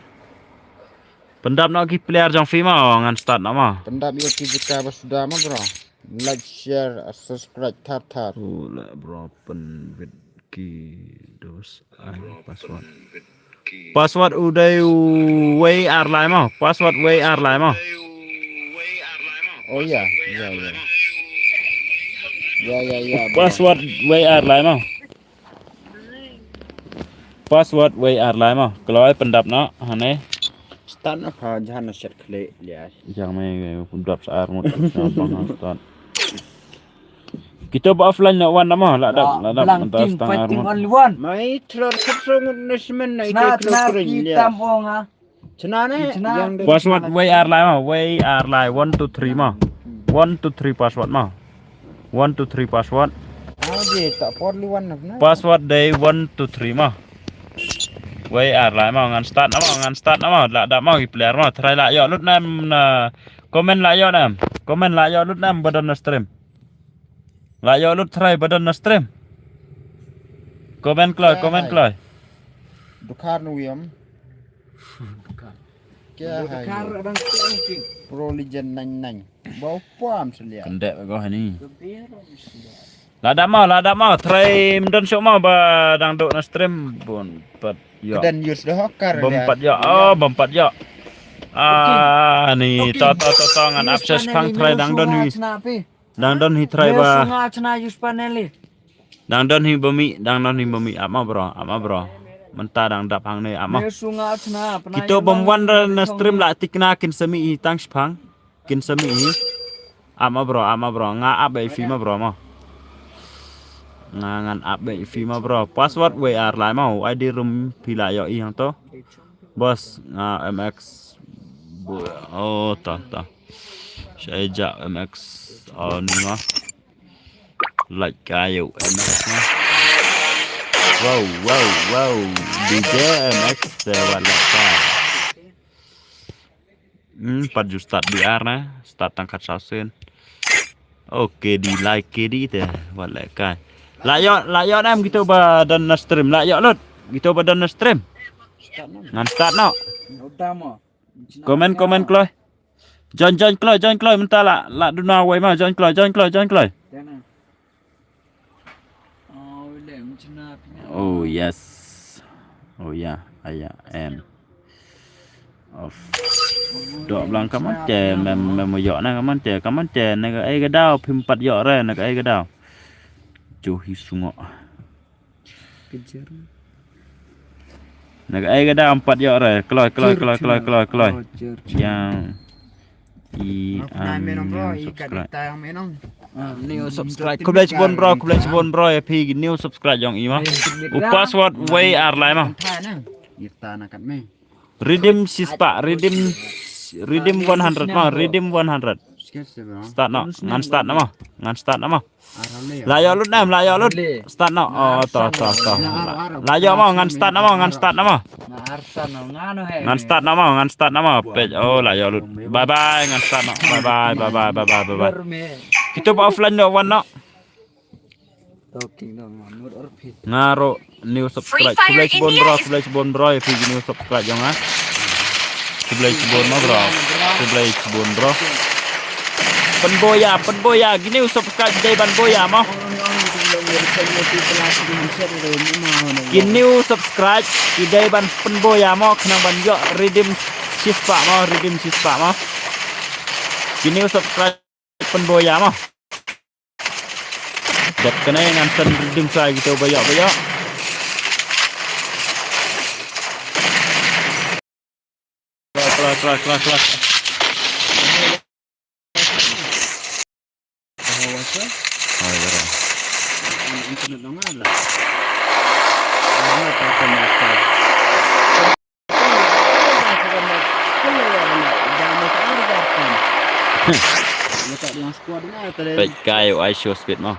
Pyndap noh ki player jong phi mo, ngan start noh mo. Pyndap ïa ki jaka ba suda mo bro. Like, share, subscribe thar thar. Oh, la bro pynbit ki dos ai password. Password u dei u wei ar lai mo. Password wei ar lai mo. Oh ya, ya, ya. Ya, ya, ya, bro. Password wei ar lai mo. Password wei ar lai mo. Kloi pyndap noh hangne. Start noh ha, jan na set klik liat. Jang me pyndap sa ar ngut. Start. Kita ba offline na wan nama la dap la dap mynta stang ar mo. Mai thlor khup song nusmen na ite thlor kring liat. Tam ong ah. Chna ne, chna. Password wei ar lai mo, wei ar lai, one two three mo. One two three password mo. One two three password. Ah, je tak por lu wan na. Password dei one two three mo. Wei ar lai mo, ngan start na mo, ngan start na mo, la dap mo ki player mo. Try la ïoh lut na em na comment la ïoh na em. Comment la ïoh lut na em ba don na stream. La ïoh lut try ba don na stream. Comment kloi, comment kloi. Dukhar nu yam. Kya hai? Dukhar abang king. Pro Legend nine nine. Bau pam selia. Kendek ko hani. Kebiar selia. Lada mo, lada mo, try mdon shuh mo ba dang duk na stream bun pat ïoh. Kedan use the hawker. Bun pat ïoh. Oh, bun pat ïoh. Ani to to to to ngan ap sha shipang try dang don hi. Dang don hi try ba. Dang don hi ba mih, dang don hi ba mih. Ap mo bro, ap mo bro. Mynta dang dap hangne, ap mo. Kito bym wan na stream la thikna kin sa mih hi tang shipang. Kin sa mih hi. Ap mo bro, ap mo bro. Nga ap beit phi mo bro mo. Nga ngan ap beit phi mo bro. Password wei ar lai mo. I D room phi la ïoh i hangto. Boss nga M X. Oh, ta ta. Shaija M X. Oh, ni mo. Like kayo M X mo. Wow, wow, wow. D J M X te wat la ka. Hmm, pat ju start B R na. Start tang kat sasen. Oh, K D, like K D te wat la kai. La ïoh, la ïoh nam kito ba don na stream. La ïoh lut. Kito ba don na stream. Ngan start noh. Comment, comment kloi. Join, join kloi, join kloi mynta la, la duna wei ma, join kloi, join kloi, join kloi. Oh yes. Oh yeah, aya em. Of. Dok blang kaman te mem mem ïoh na kaman te, kaman te na ka ai ka daw phim pat ïoh re na ka ai ka daw. Ju hi sungo. Kejar. Na ka ai ka daw phim pat ïoh re, kloi kloi kloi kloi kloi kloi. Yang I am new subscribe. New subscribe. Khublei shibun bro, khublei shibun bro ïa phi new subscribe jong i ma. U password wei ar lai ma. Redeem shispah, redeem, redeem one hundred ma, redeem one hundred. Start noh, ngan start noh ma, ngan start noh ma. La ïoh lut nam, la ïoh lut. Start noh. Oh, to to to. La ïoh mo, ngan start noh mo, ngan start noh mo. Ngan start noh mo, ngan start noh mo. Peit, oh, la ïoh lut. Bye bye, ngan start noh. Bye bye, bye bye, bye bye, bye bye. Kito ba offline noh, wan noh. Nga ruh new subscribe. Khublei shibun bro, khublei shibun bro ïa phi ki new subscribe jong nga. Khublei shibun ma bro. Khublei shibun bro. Pynbor ïa, pynbor ïa ki new subscribe ki dei ban bor ïa mo. Ki new subscribe ki dei ban pynbor ïa mo khnang ban ïoh redeem shispah mo, redeem shispah mo. Ki new subscribe pynbor ïa mo. Dep kane ngan send redeem sa kito ba ïoh ba ïoh. Kelas, kelas, kelas, kelas. Internet dong lah. Peit kai u ai show speed mo.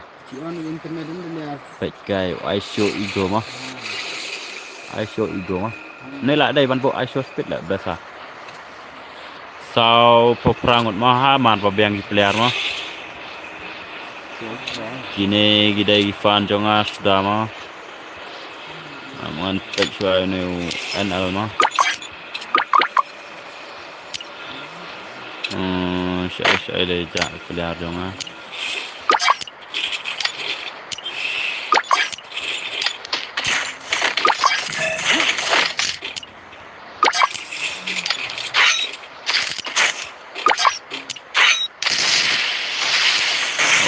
Peit kai u ai show ego mo. Ai show ego mo. Ne la dei ban bok ai show speed la besa. Saw phew phra ngut mo ha man ba biang ki player mo. Kine ki dei ki fan jong nga suda mo. Ngan peit shuwa ïa une u N L mo. Hmm, shaei shaei lei ja player jong nga.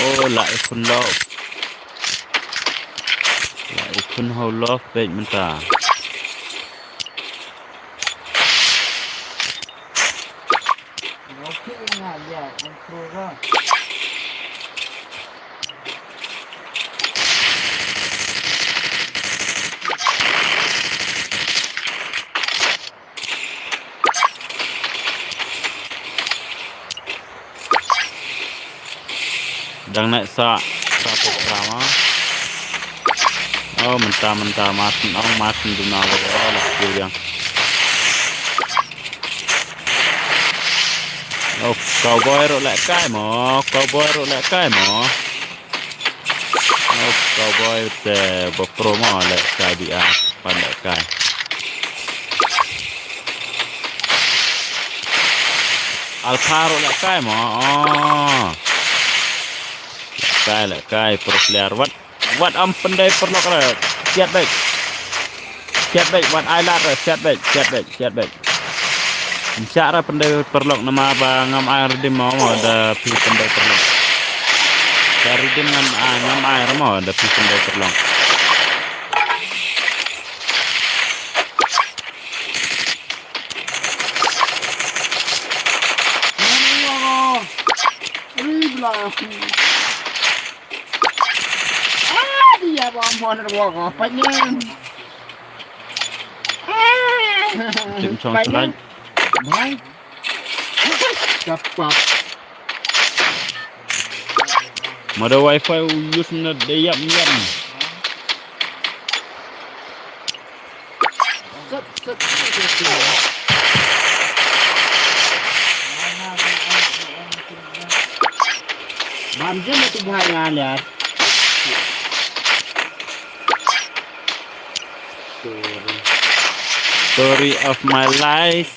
Oh, la i khun love. La i khun hau love peit mynta. Dang nai sa sa pok sama. Oh, mynta mynta Martin, oh Martin duna la la la ku yang. Oh, cowboy ruh leh kai mo, cowboy ruh leh kai mo. Oh, cowboy te ba pro mo leh kai bi a pan leh kai. Alpha ruh leh kai mo. Oh. Kai la kai, pro player. Wat, wat ym pyndei paralok re. Siat beit. Siat beit, wat ai lad re. Siat beit, siat beit, siat beit. Ym shah re pyndei paralok namar ba ngam ai redeem mo, mo da phi pyndei paralok. Da redeem ngam ai, ngam ai re mo da phi pyndei paralok. Tim song slide. Mother wifi u use na de yap yap. Bam je na tu bhai nga liat. Story of my life.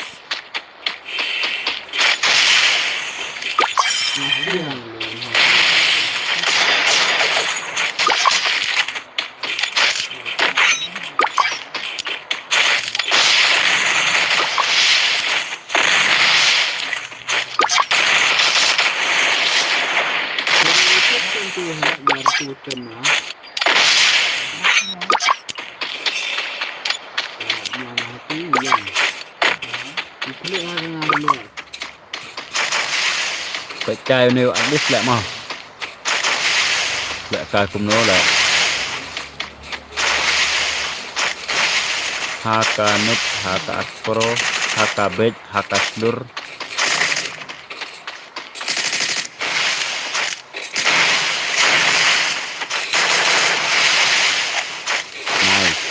Peit kai une at least leh mo. Leh kai kumno leh. Ha ka nut, ha ka aspro, ha ka bej, ha ka slur. Nice.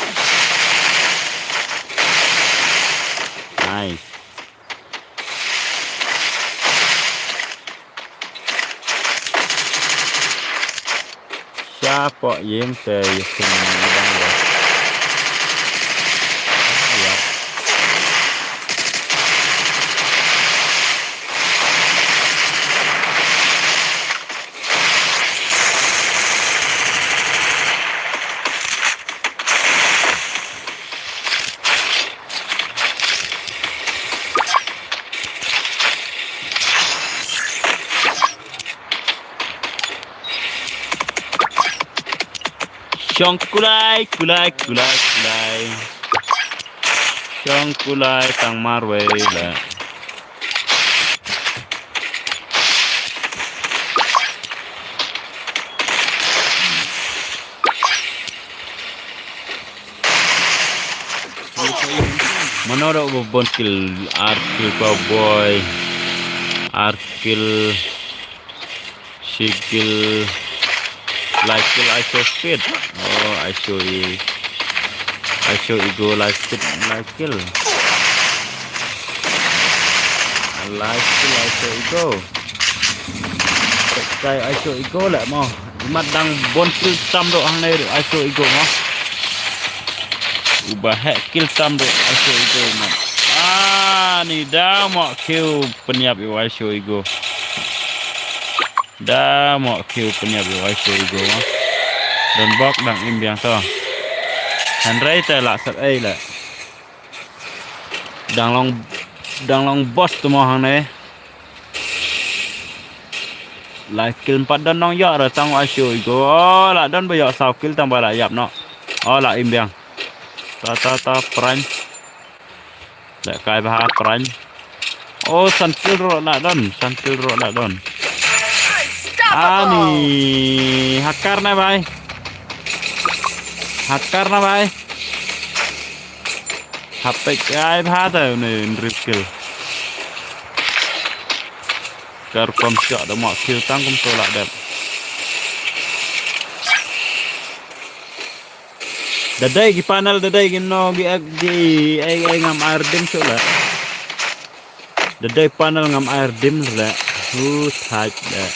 Nice. Shapoh ïing te ïa kin ïa dang ïa. Ïa. Shong kulai, kulai, kulai, kulai. Shong kulai tang marwei la. Mano da uba bun kill, ar kill cowboy, ar kill, shi kill, lai kill, I show speed. Oh, I show i, I show ego, lai speed, lai kill. Lai kill, I show ego. Kai I show ego leh mo. Imat dang bun kill tam doh hangne I show ego mo. Uba heh kill tam doh I show ego imat. Ah, ni da mo kiew pynïap ïa I show ego. Da mo kiew pynïap ïa I show ego mo. Don bok dang im biang to. Hynrei te lah sat ei leh. Dang long, dang long boss tu mo hangne. Lai kill pat don nong ïoh re tang wa shu go. Oh, la don ba ïoh saw kill tang ba la ïap noh. Oh, la im biang. Ta ta ta prime. La kai ba ha prime. Oh, san kill ro la don, san kill ro la don. Ani hakar na bai. Hakar na bai. Hapek ai bha ta ne hynriew kill. Kar kom shot da mo kill tang kum to la dep. Da dei ki panel, da dei ki no ki ek ki ei ei ngam ar dim shu la. Da dei panel ngam ai dim leh. Hu thait leh.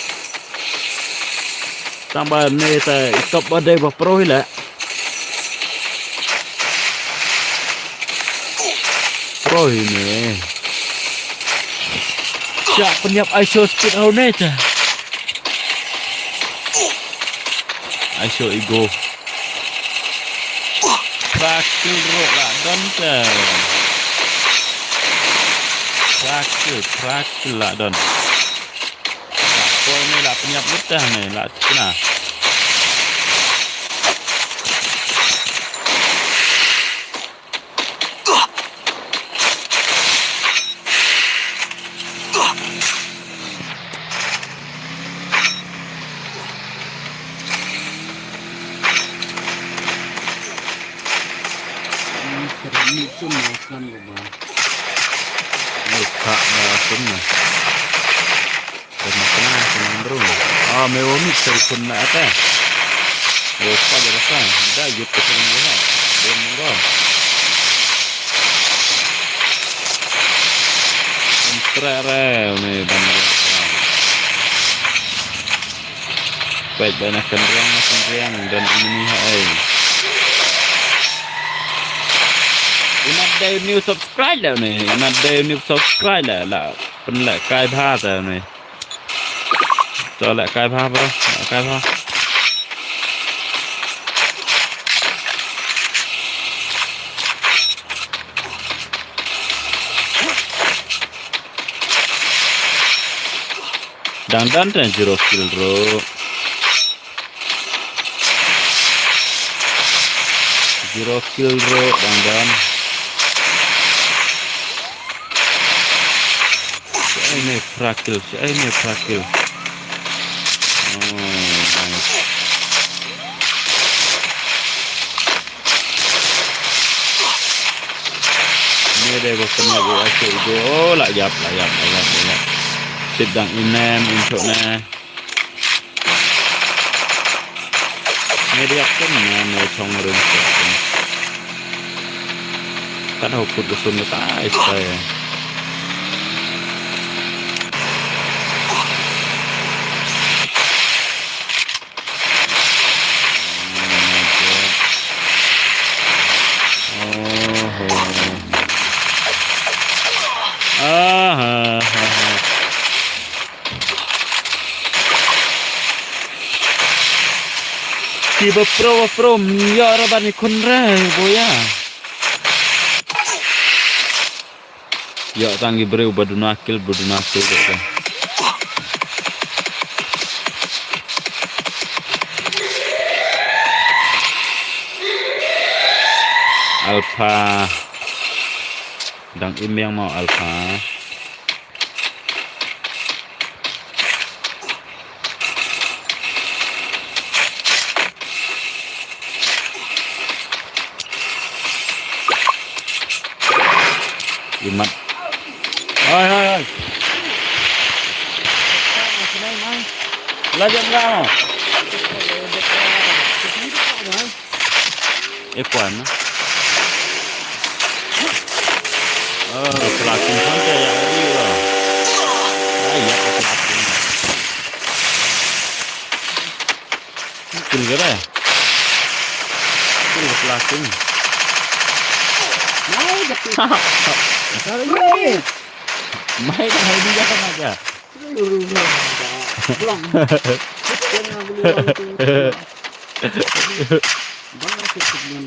Tang ba ne ta i top ba dei ba pro hi leh. Pro hi ne. Sha pynïap I show speed ho ne ta. Ai sho ego. Phra kill ruh la don te. Phra kill, phra kill la don. La poi ne la pynïap lut te ne la kena. Kena kena kena bro. Ah, me wamit sa kun na ata. Oh, pa jara sa. Da yut ke sini ha. Dia menggo. Entrare me bang. Baik, banyak kenriang, kenriang dan ini hai. Inat dei new subscribe dah ni. Inat dei new subscribe dah lah. Pynleh kai bha ta ni. To leh kai bha bro, leh kai bha. Dang don te zero kill ruh. Zero kill ruh dang don. Sha ine phra kill, sha ine phra kill. Oh, nice. Ni dei ba pynïap ïa u. Oh, la ïap, la ïap, la ïap, la ïap. Tip dang inem, im shuh ne. Ni dei ap kum ne, ne chong rim shuh kum. Kan hau put usun ka tai, tai. Ki ba pro, ba pro, ïa ra ban i khun re, boya. Ïa tang i briew ba duna kill, ba duna kill ka. Alpha. Dang im ïa mo Alpha. Imat. Hai, hai, hai. Lajang ka. Eh, puan. Oh, pelaku kan kayak hari lah. Ah, iya, pelaku. Kill ka dei. Kill ka plastik. Mai dah. Mai dah, hai dia kan aja. Pulang. Bang, aku kena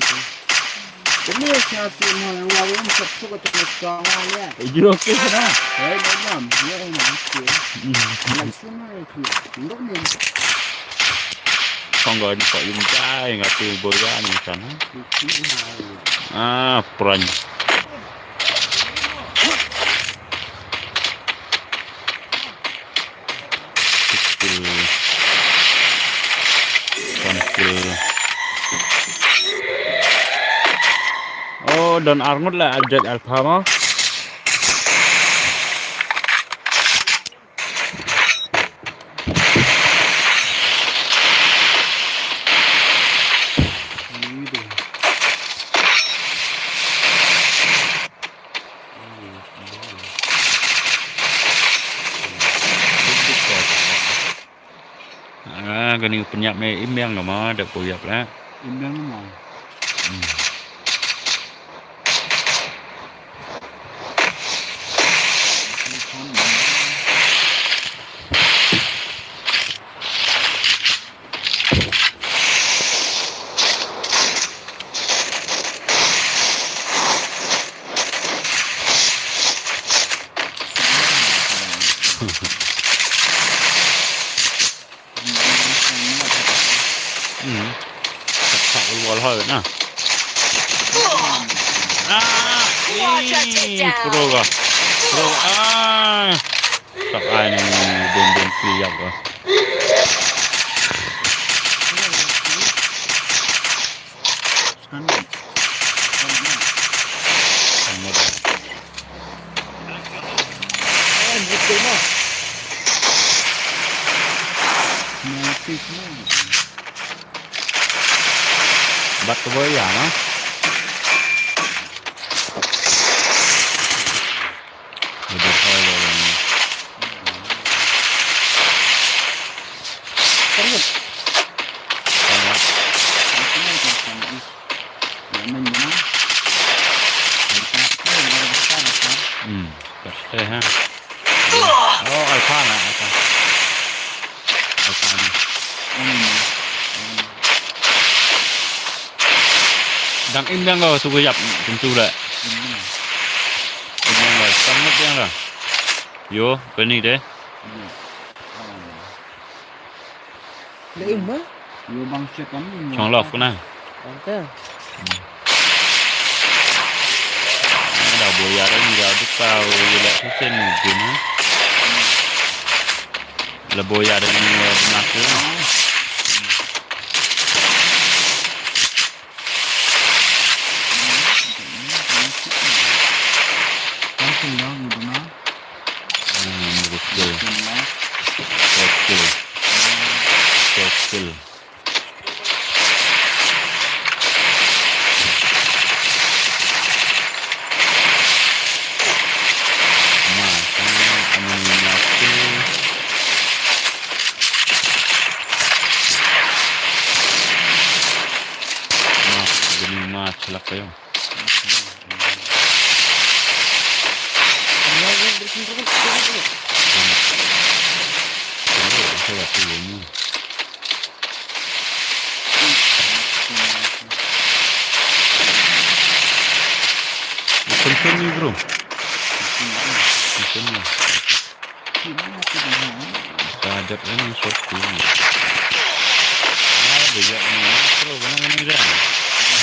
mau orang satu kata kata ya. Jiro ke sana. Hai, dah jam. Ya, ini. Langsung aja. Ndok ni. Pangga ni pak yung jai ngati boya ni kan. Ah, pran. Pistol. Pistol. Oh, don arngut la ajak Alpha mo. Ah, kani pynïap me im biang ka ma, da ko ïap la. Im biang ka ma. Hmm. Hmm. Tak tak wal hoi na. Ah, ih, pro ka. Pro, ah. Tak ai ni ben ben pli yap ka. Bat ka boy ya ma. Lebih hoi lo ni. Hmm, tak eh ha. Oh, alpha na, alpha. Alpha ni. Dang im dang ko tu ko yap tentu dah. Im dang ko, sangat dang dah. Yo, peni deh. Leh um ma? Yo bang check kami. Chong love kena. Ante. Da boya da ni da duka yo leh tu sen ni guna. La boya da ni da duka. Mat, gini mat, selak kayo. Continue, bro. Continue. Ka jap ini satu. Ah, dia ni macro, mana ni dah?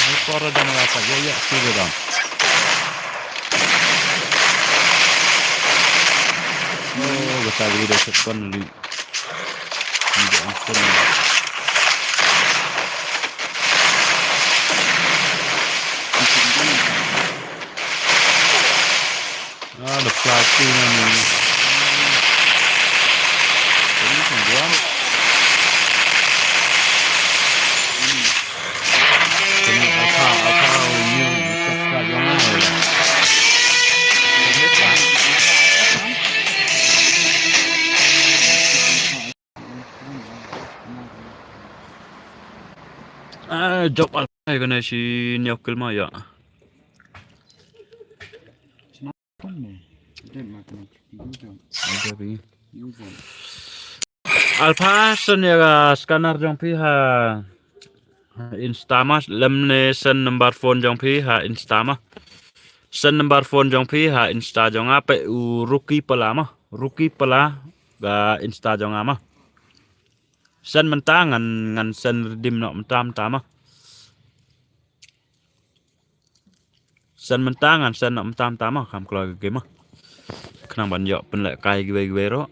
Ni para dah merasa ya ya sih dah. Oh, betul dia sepan ni. Ni dah ampun. Ah, the fly thing on me. Can you come down? Can you, I can't, I can't, you, you can't fly down there. Ah, jop al, ai, kana shi nyok kilma ya. Alpha, send ïa ka scanner jong phi ha, ha Insta ma, lymne send number phone jong phi ha Insta ma. Send number phone jong phi ha Insta jong nga, peit u Ruki Pala ma. Ruki Pala ka Insta jong nga ma. Send mynta ngan, ngan send redeem noh mynta mynta ma. Send mynta ngan send noh mynta mynta ma, kham kloi ka game ma. Khnang ban ïoh pynlehkai kiwei kiwei ruh.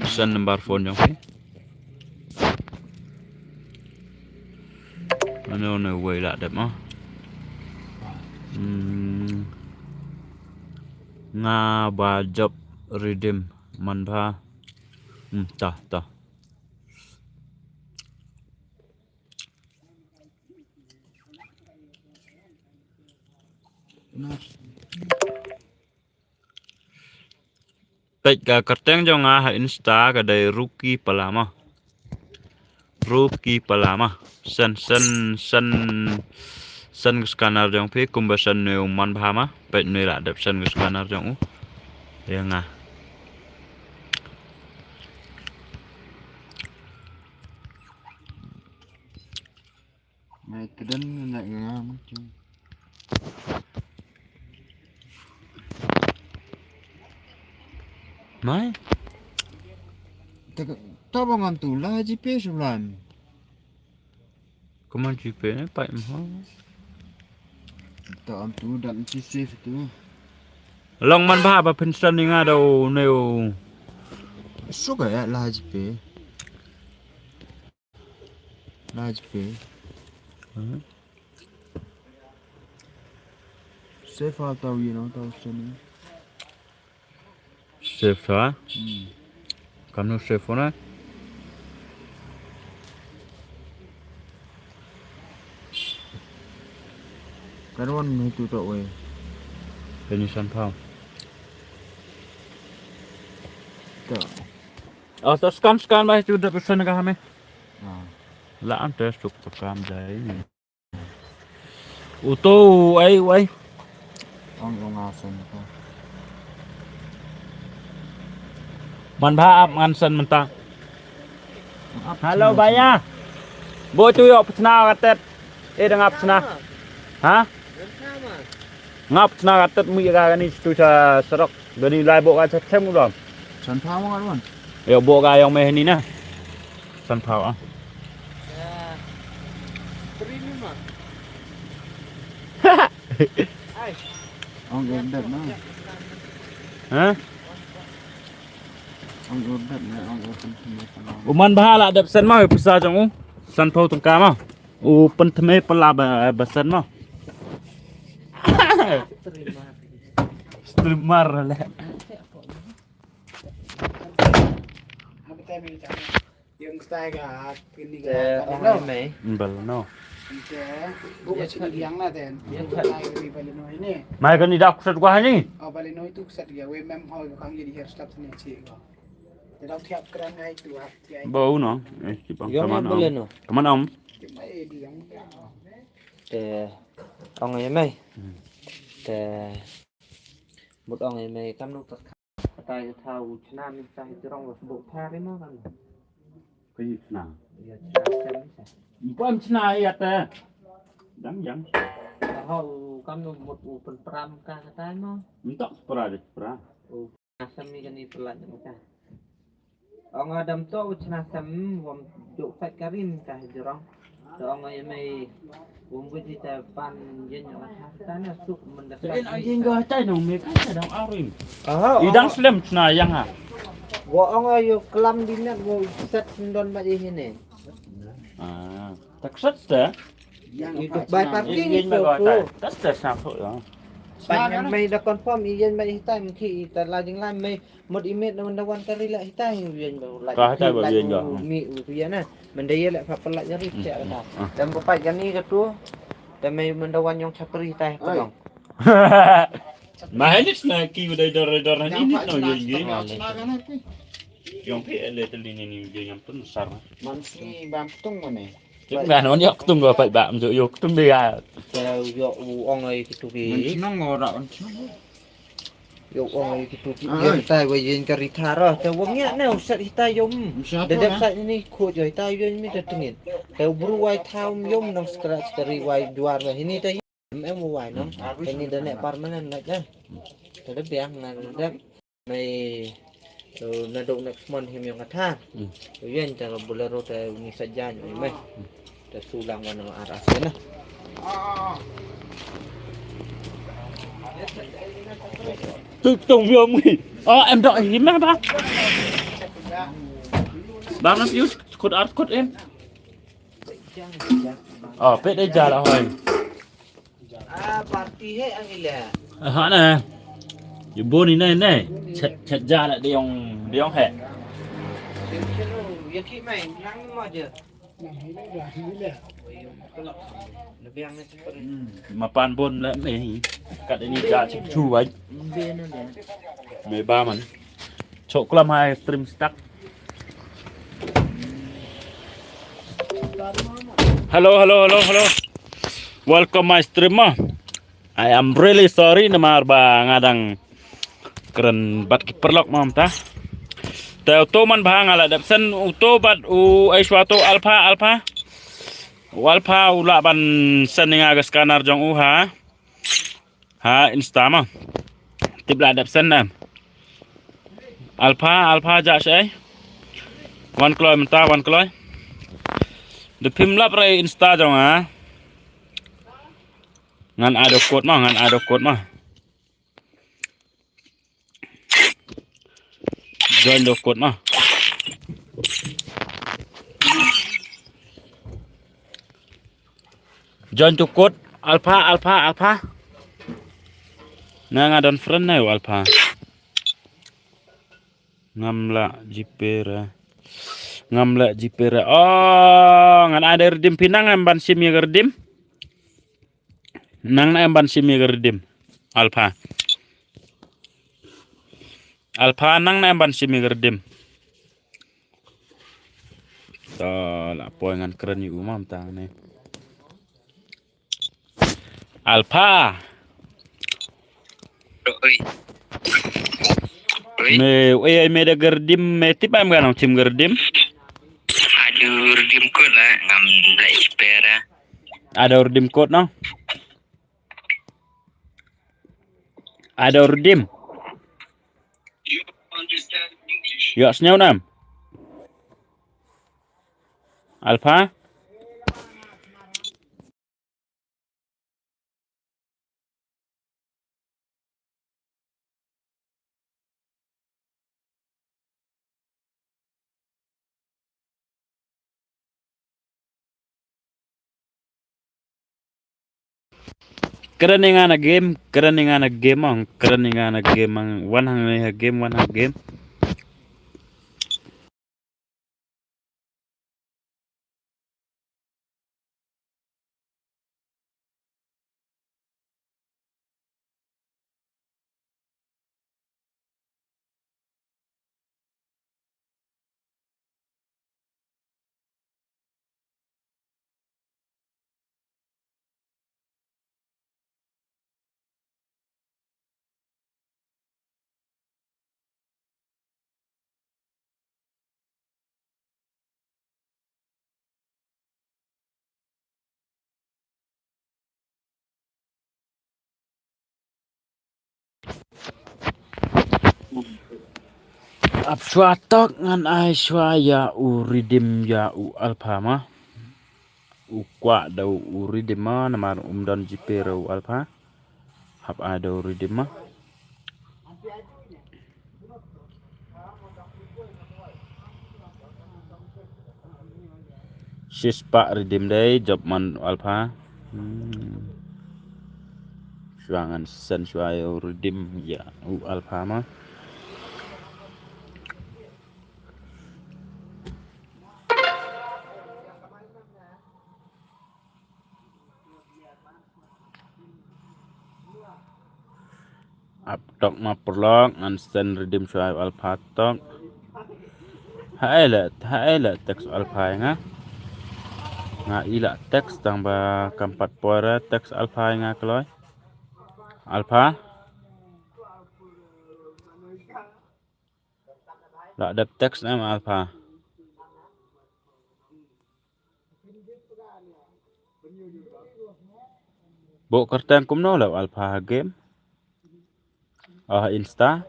Send number phone jong phi. Mano ne wei lah dep ma. Hmm. Nga ba jop redeem man bha. Hmm, ta, ta. Peit ka kyrteng jong nga ha Insta ka dei Ruki Pala ma. Ruki Pala ma. Send, send, send, send ka scanner jong phi kumba send ne u man bha ma. Peit ne lah dep send ka scanner jong u. Ïa nga. Ngai tden na nga mungkin. Ai. Ta, ta ba ngam tu la GPay shulan. Kumno GPay ne pai mo. Ta am tu dam ci save tu. Long man ba ba pension ni nga da u ne u. Suka ya la GPay. La GPay. Hmm. Save ha tau, you know, tau seni. Save ha? Hmm. Kamno save na? Kan wan mi tu tau wei. Pension pau. Ta. Oh, ta scan, scan ba tu da pesan ka hame. Ah. La am te suk kam dai ni. Uto ai ai. Ong ong asen ko. Man ba ap ngan sen mynta. Hello baya. Bo tu yo pchna katet. Eh dang ap pchna. Ha? Nga pchna katet mu ya ka ni tu sa serok. Dani lai bo ka sa chem ulam. San pau ngan wan. Yo bo ka yong me ni na. San pau ah. Ong order na. Ha? Ong order na, ong order na. Uman ba la dep sen ma pisa jong u. San pau tong ka ma. U pyntme pala ba, ba sen ma. Streamer le. Yung style ka, kini ka, eh, oh, no. Baleno. Ite, buka sini yang na ten. Yang ka. Ay, kini Baleno ini. Mai kani dak set gua ni. Oh, Baleno itu set ya. We mem ho, kang jadi hair style sini cik. Tidak tiap keren itu, ah, tiap. Bau no. Eh, cipang. Yang mana? Baleno. Kemana om? Cuma eh, di yang. Te, ong ai mai. Hmm. Te, mut ong ai mai kam nuk tak. Katai thau chna mi tai jrong wa sbuk thari ma kan. Ka yi chna. Ya chna sem sa. Mpam chna ya te. Dang yang. Hau kam nuk mut u pen pram ka katai ma. Ntok pra de pra. U sem mi kan i pelat ka. Ong adam to u chna sem wam juk pet karim ka jrong. To ong ai mai wam buji ta pan yen ong ta na suk menda. Yen ai yen go ta nong me ka ta dong arim. Aha. I dang slem chna yang ha. Wa ong ai yo klam di net wo set sendon ba di hine. Ah, tak set ta. Bai parking yen itu. Ba go ta. Tas ta sa ko ya. Bai mai da confirm yen mai hitai mungkin ita lajing lai mai. Mut i met na menda wan kari la hitai yu yen ba la. Ka hitai ba yu yen ba. Mi u tu ya na. Menda ye la pa pala nyari tia ka. Dan ba pai kani ka tu. Dan mai menda wan yong chapri hitai ka long. Ma hanis na ki u dai dor dor na ni ni no yu yen. Yong pi ele tel ni ni yu yen pun sar. Man si bam tung mane. Cik ngan on yok tung ba pai ba mjo yok tung dia. Yo u ong ai ki tu ki. Man si nong ora on si nong. Yo ong ai ki tu ki. Ai. Yen tai wa yen ka ri thara. Te wa ngia ne u set hitai yom. Dep set ni khu jo hitai yom mi te tengin. Te u bru wai thau yom nong skra skari wai juar wa hini te em em wai nong. Te ni da ne permanent na ja. Te da biang na da. Mai, eh, na dok next month him yong kathar. Hmm. Yen ta Bolero ta uni sajan mai. Ta sulang wan ar asen na. Tu tong yom ngi. Oh, em dok him ba. Bang na pius kut ar kut em. Oh, pet dei jala hoi. Ah, party he angile. Aha na. Ye boni ne ne. Chet chet jala de yong de yong he. Ye ki mai nang mo je. Mapan bon la ne. Kat ini ja chik chu bai. Me ba man. Chok klam hai stream stuck. Hello, hello, hello, hello. Welcome my stream ma. I am really sorry namar ba nga dang kren bad ki paralok ma mynta. Te uto man ba nga la dep send uto bad u Aishwa to Alpha, Alpha. U Alpha u lah ban send nga ka scanner jong u ha. Ha Insta ma. Tip la dep send na. Alpha, Alpha, jah shaei? Wan kloi mynta, wan kloi. Da phim lap re Insta jong nga. Ngan ai da u code ma, ngan ai da u code ma. Join da u code ma. Join da u code. Alpha, Alpha, Alpha. Na nga don friend na u Alpha. Ngam lah jiper. Ngam lah jiper. Oh, ngan ai da redeem, phi nang em ban shim ïa ka redeem. Nang na em ban shim ïa ka redeem. Alpha. Alpha, nang na em ban shim ïa ka redeem. To, la poi ngan kren ïa u ma mynta ne. Alpha. Oi. Oi. Me, oi, ai me da ka redeem, me tip em ka nong shim ka redeem. Adu redeem code la, ngam da jiper. Adu redeem code no. Adu redeem. Ïohsngew nam? Alpha? Kren ïa nga na game, kren ïa nga na game, ong, kren ïa nga na game, ong, wan hangne ha game, wan ha game. Ap shuwa tok ngan ai shuwa ïa u redeem ïa u Alpha ma. U kwah da u redeem ma namar um don jiper u Alpha. Hap ai da u redeem ma. Shispah redeem dei, jop man u Alpha. Hmm. Shuwa ngan send shuwa ïa u redeem ïa u Alpha ma. Ap tok ma paralok, ngan send redeem shuwa ïa u Alpha tok. Haei la, haei la text Alpha ïa nga. Nga i la text tang ba kam pat poi re text Alpha ïa nga kloi. Alpha. La dep text ne em Alpha? Buh kyrteng kumno la u Alpha ha game? Oh, ha Insta.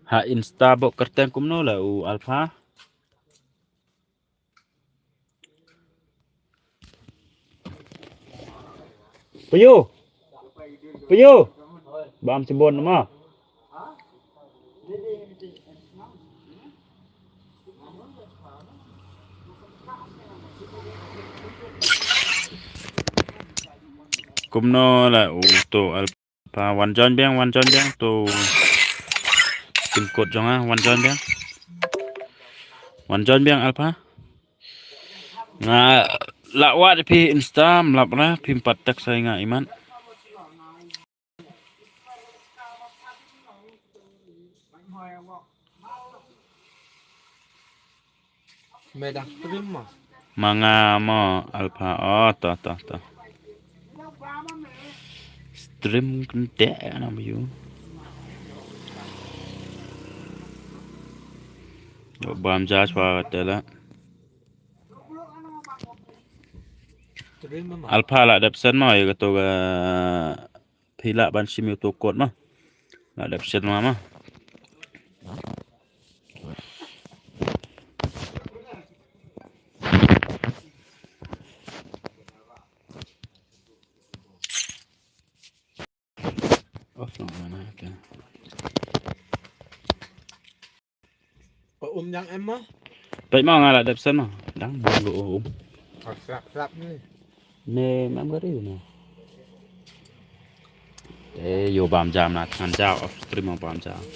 Ha Insta buh kyrteng kumno la u Alpha? Payu. Payu. Bam sibon ma. Kumno la u to Alpha, wan join biang, wan join biang to. Pin code jong nga, wan join biang. Wan join biang Alpha. Nga la wad phi Insta, mlap ra phim pat text ïa nga imat. Me dang stream mo? Ma nga mo Alpha. Oh, to, to, to. Stream kynte na view. Yo bam ja shuwa ka tela. Stream mo? Alpha la dep send mo ïa ka to ka phi lah ban shim ïa u to code ma. Nga dep shet ma ma. Off lang mana ka. Ko um yang em ma? Peit ma nga la dep sen ma. Dang bang lo um. Slap slap ni. Me mam gari na. Eh, yo bam jam na than jaw off stream bam jam.